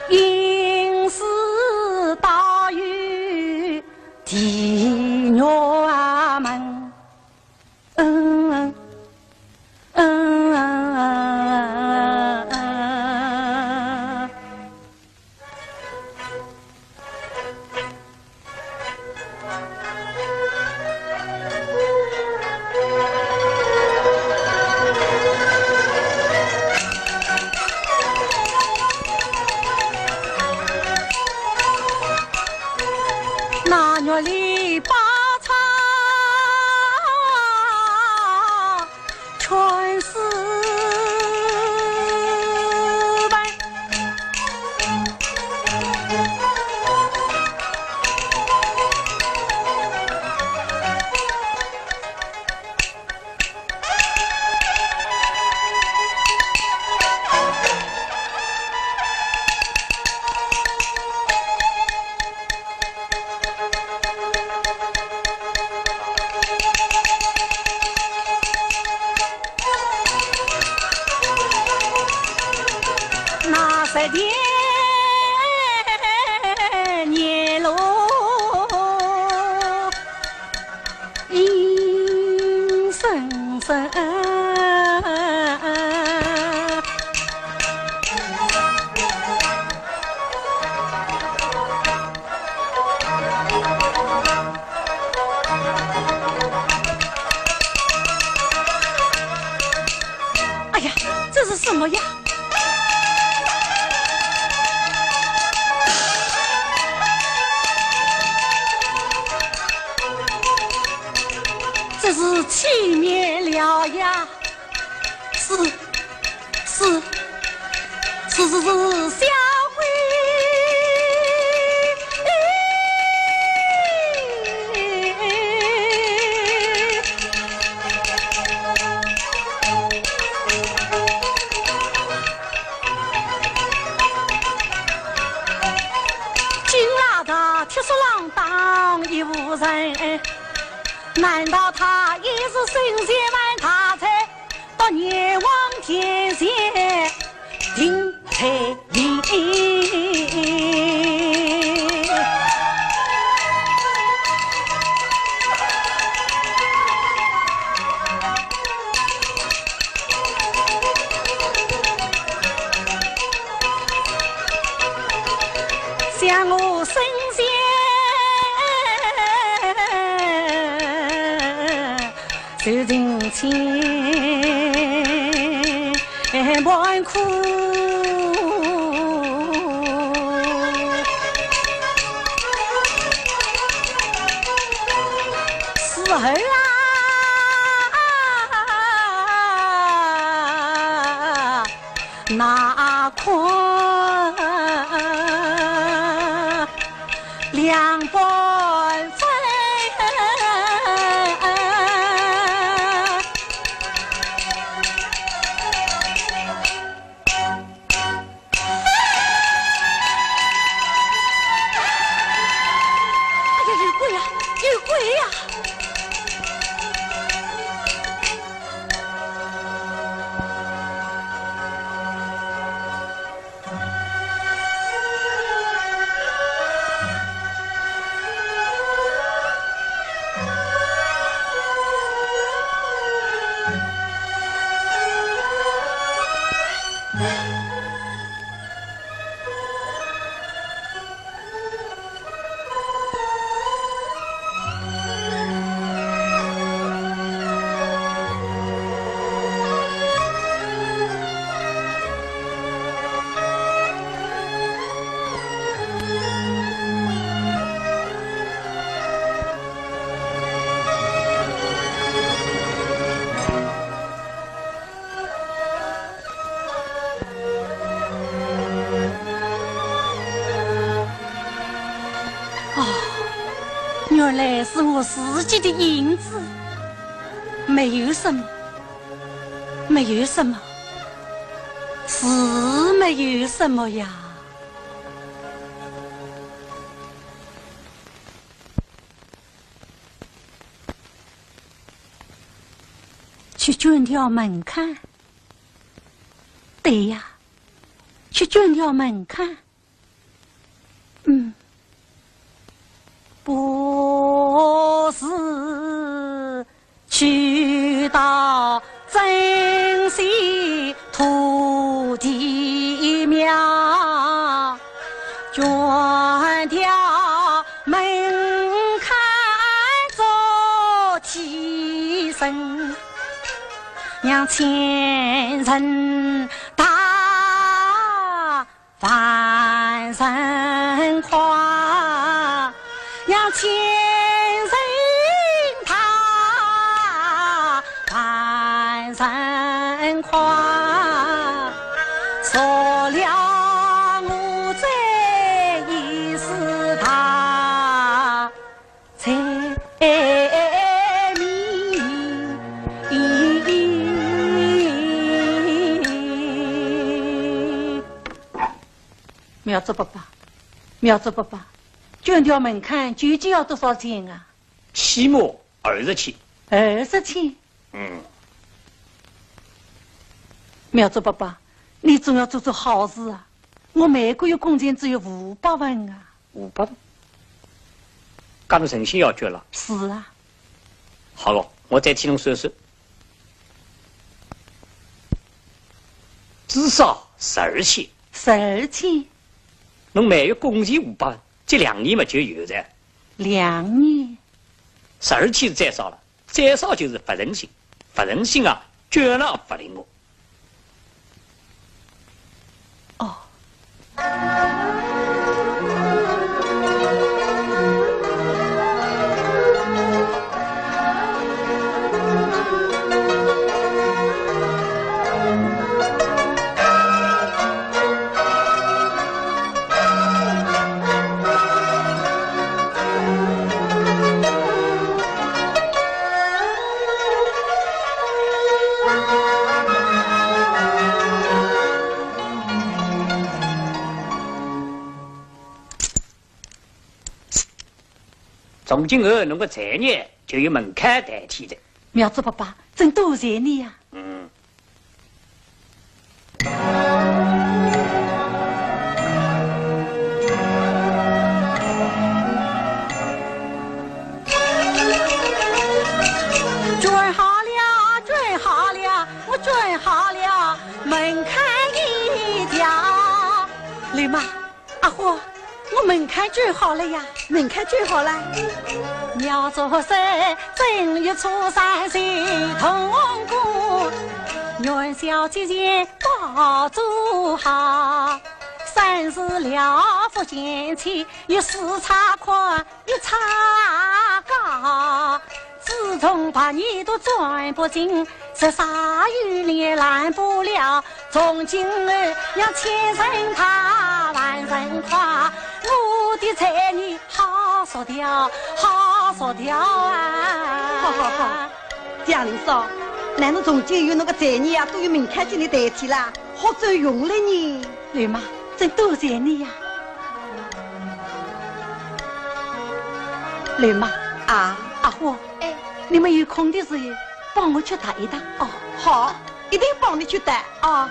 因此倒有 地狱门。嗯，嗯，嗯。那月里把茶全是白。 那十天年路阴森森。 哎呀，这是什么呀？这是气灭了呀！是，是，是，是，是，下回。 金拉的铁索郎当一无人，难道他也是神仙万大才，到阎王殿前定罪？ 想我身前 受尽千般苦。死后啊，哪堪两半分。哎呀，有鬼呀，有鬼呀！是我自己的影子。没有什么，没有什么，是没有什么呀。去捐条门槛。对呀，去捐条门槛。 嗯，不是去到珍稀土地庙，捐条门槛做替身，让前人大 万人夸，让前人大万人夸，说了我这一世大 财迷。妙珠伯伯，妙珠伯伯，捐条门槛究竟要多少钱啊？起码二十千。二十千？嗯。妙珠伯伯，你总要做做好事啊！我每个月工钱只有五百文啊。 五百文？搿侬诚心要捐了？是啊。好了，我再替侬算算，至少十二千。十二千？侬每月工钱五百文，搿两年嘛就有哉。两年？十二千是最少了。 最少就是勿诚心，勿诚心啊，捐了勿灵哦。哦。从今后，侬个罪孽就由门槛代替的。妙珠伯伯，真多谢你呀。嗯。 捐好了，捐好了，我捐好了，门槛一条。刘妈，阿花，我门槛捐好了呀。门槛捐好了？妙珠山正月初三是童工，元宵节前包做好，三十了福前去，有四叉宽，一叉高。 自从八年都钻不进，十三余年拦不了。从今后要千人踏，万人跨，我的罪孽好赎掉，好赎掉啊！好好好，祥林嫂，难道从今后侬个罪孽啊，都由门槛金钿代替啦？ 好走运了呢。刘妈，真多谢你呀。刘妈，啊，阿花，哎，你们有空的时候，帮我去踏一踏。哦，好，一定帮你去踏。哦。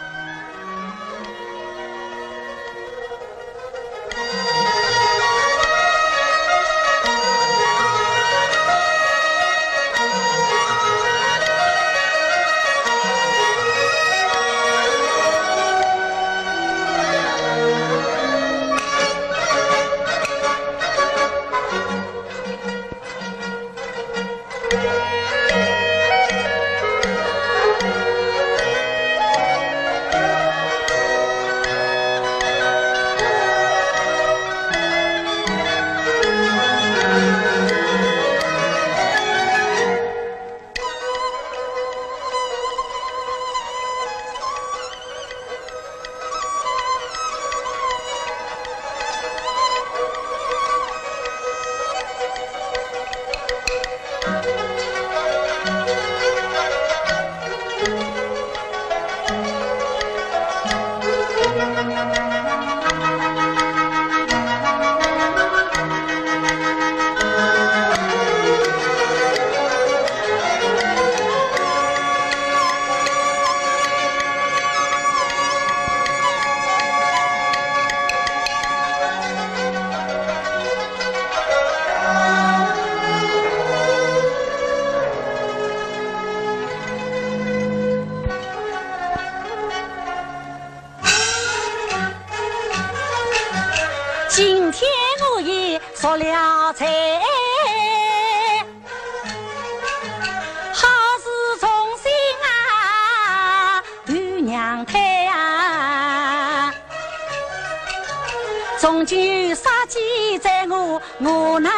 从今有啥记载我，我能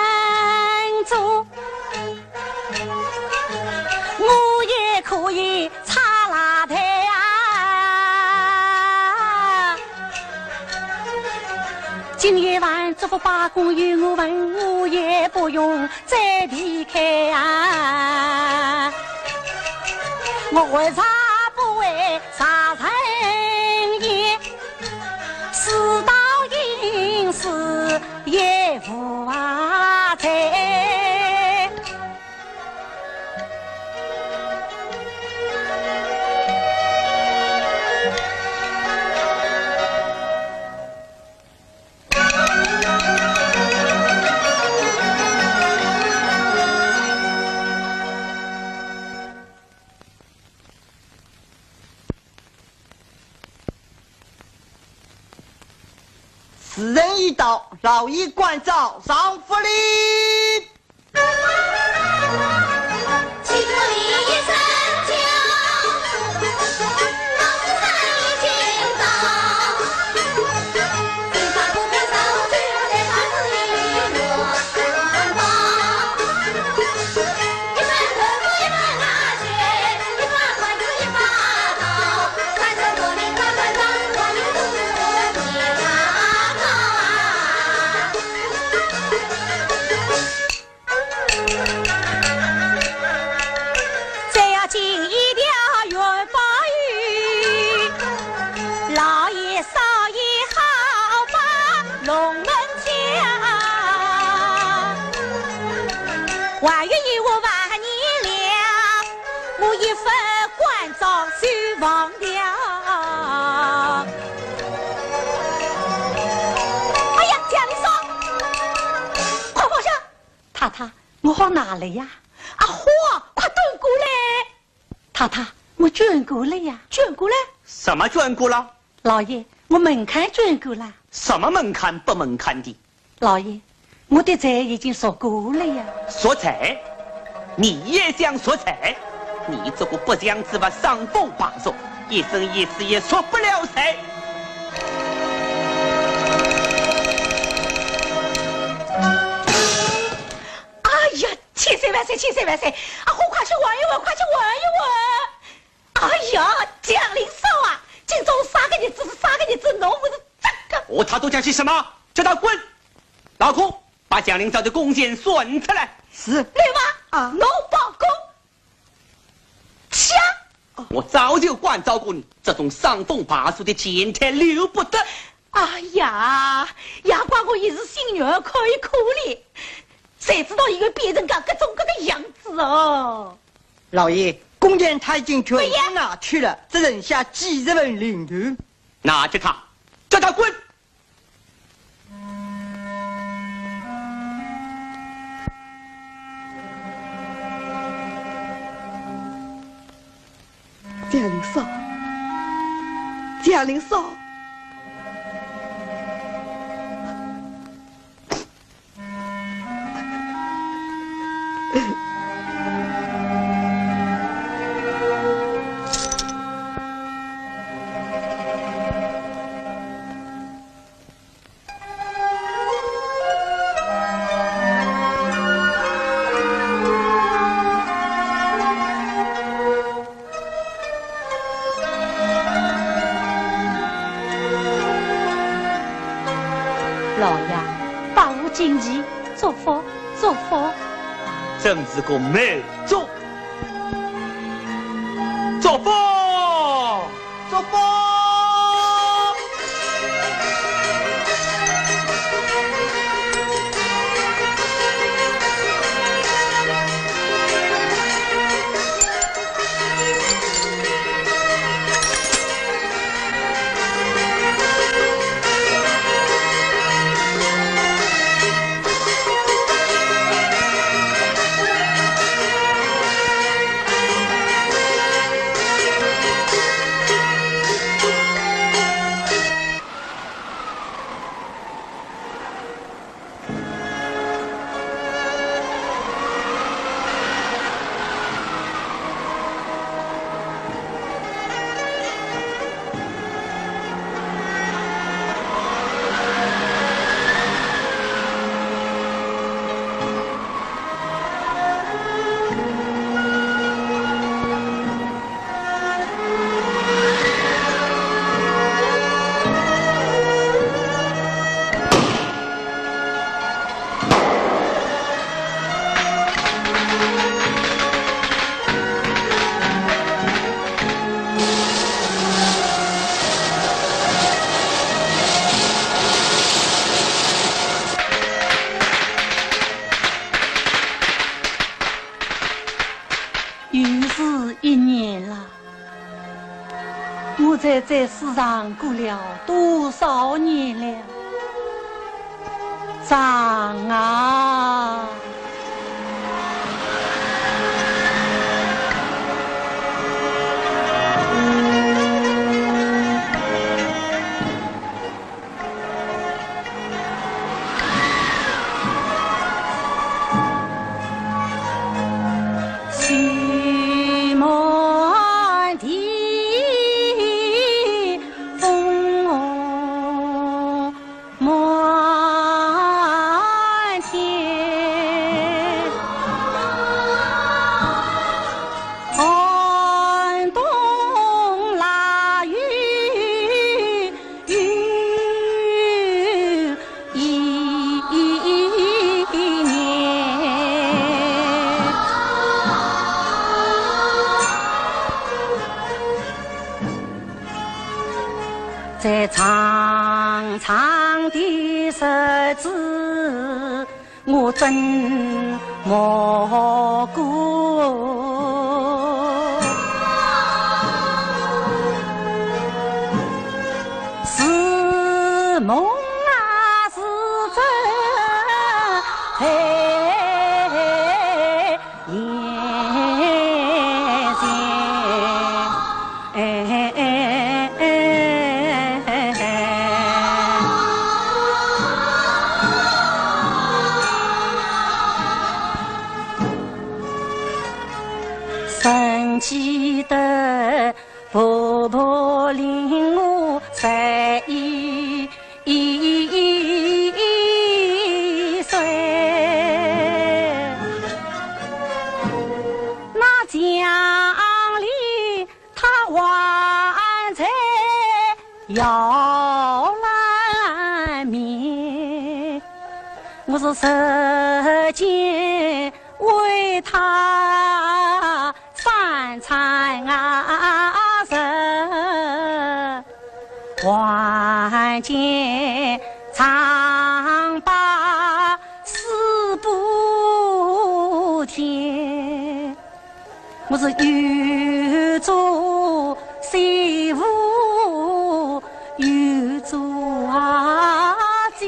做，我也可以拆蜡台啊。今夜晚祝福罢工由我问，我也不用再离开啊。我为啥不为啥人也？ 事到应时也无话哉。时辰已到，老爷关照上福礼。再要进一条元宝玉，老爷少爷好把龙门将。还有一物万年良，我一份官照收忘掉。哎呀，祥林嫂，快放下！太太，我好拿了呀。啊，花，快端过来。太太，我捐过了呀。捐过了？什么捐过了？老爷，我门槛捐过了。什么门槛不门槛的？ 老爷，我的罪已经赎过了呀。赎罪？你也想赎罪？你这个不祥之物，伤风败俗，一生一世也赎不了罪。哎呀，千岁万岁，千岁万岁！啊，快去问一问，快去问一问！哎呀，祥林嫂啊，今朝啥个日子是啥个日子，侬勿是这个……哦，他都讲些什么？叫他滚！ 老孔，把祥林嫂的工钱算出来。是。刘妈，啊。侬报工。抢！我早就关照过你，这种伤风败俗的贱胎留不得。哎呀，也怪我一时心软，可以可怜，谁知道伊会变成搿，搿种搿个样子哦。老爷，工钱他已经全部拿去了，只剩下几十文零头。拿着他，叫他滚！ 祥林嫂，祥林嫂。 老爷，百无禁忌，祝福，祝福。真是个美祝。祝福，祝福。又是一年了，我在这世上过了多少年了？长啊！在长长的日子，我怎么过？是梦啊，是真，在眼前。 曾记得婆婆令我在一岁，那墙里 她还在摇篮面，我是日间为她三餐啊食，还见丈八四不甜。 我是又做媳妇又做姐，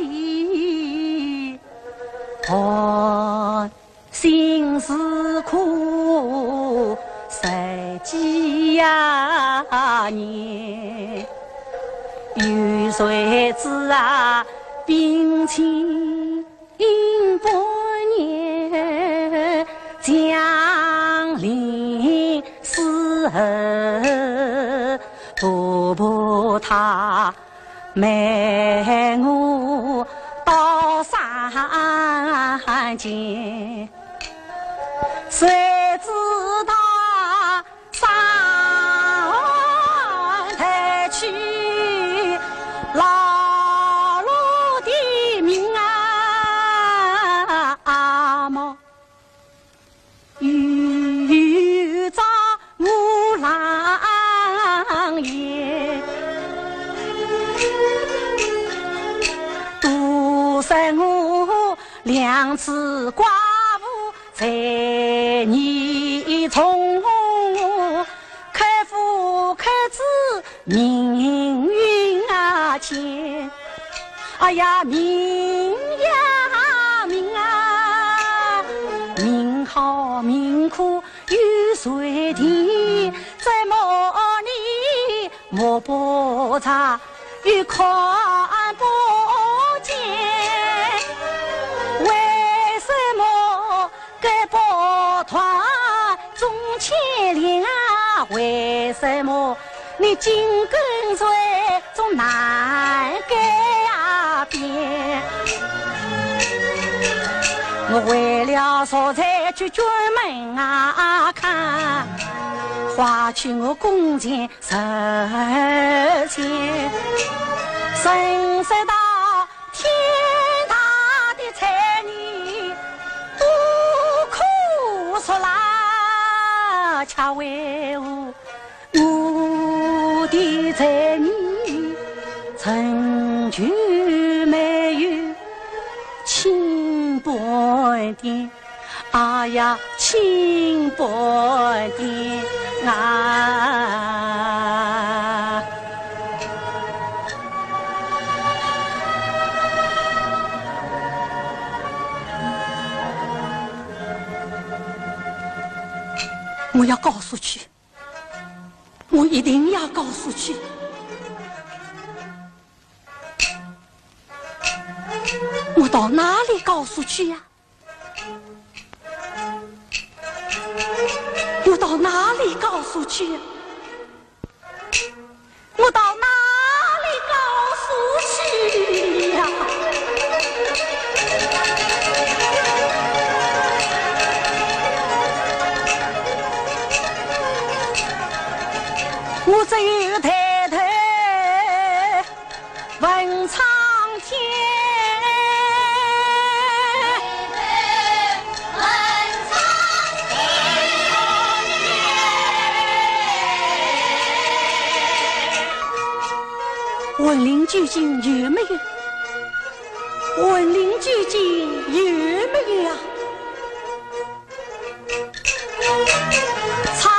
哦，心是苦，十几呀年，有谁知啊，病情 因半年降临时，婆婆她骂我到山间，谁知道 上台去劳碌的命啊么，又遭母狼也毒杀我两次寡妇 在你从开父开子命运啊间。哎呀，命呀命啊，命好命苦有谁定？怎么你 摸不着，又看不见。为什么改不断中间连啊？为什么你紧跟随总难改啊变？我为了坐在九泉门啊看，花去我弓箭 十千，神色到天大的才女，不可说啦，却为何我的才女成就没有千般点？哎呀，清白的啊！我要告诉去，我一定要告诉去。我到哪里告诉去呀？ 我到哪里告诉去呀？我到哪里告诉去呀？我只有抬头 问苍天。问灵究竟有没有？问灵究竟有没有啊？ 苍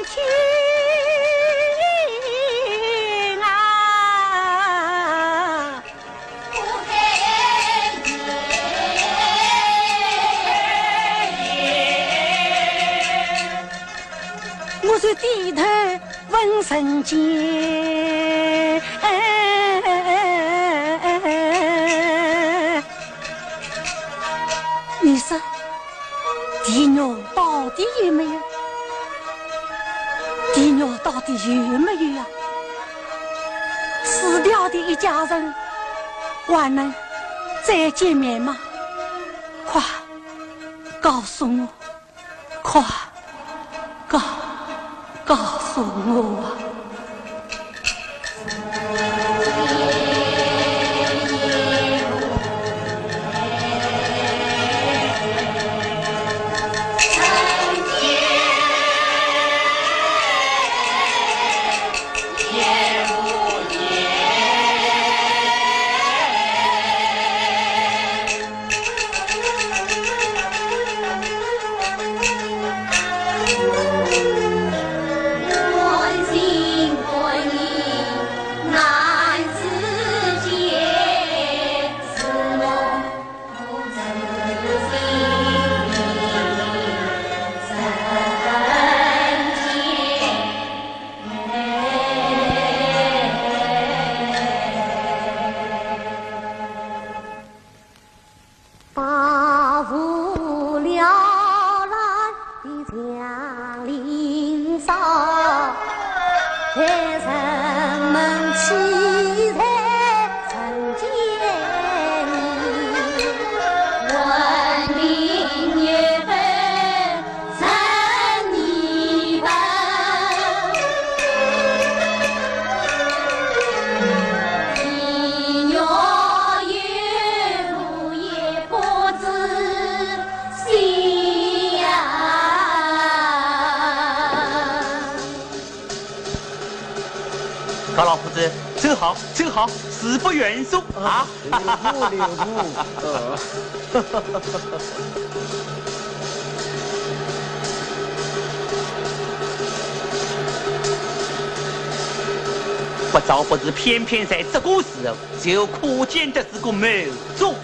天啊！我就低头问人间。 你说，地狱到底有没有？地狱到底有没有啊？死掉的一家人还能再见面吗？快告诉我！ 快，告，告诉我啊！高老夫子，走好，走好，恕不远送啊！留步，留步，呃。不招不是，偏偏在这个时候，就可见得是个谋种。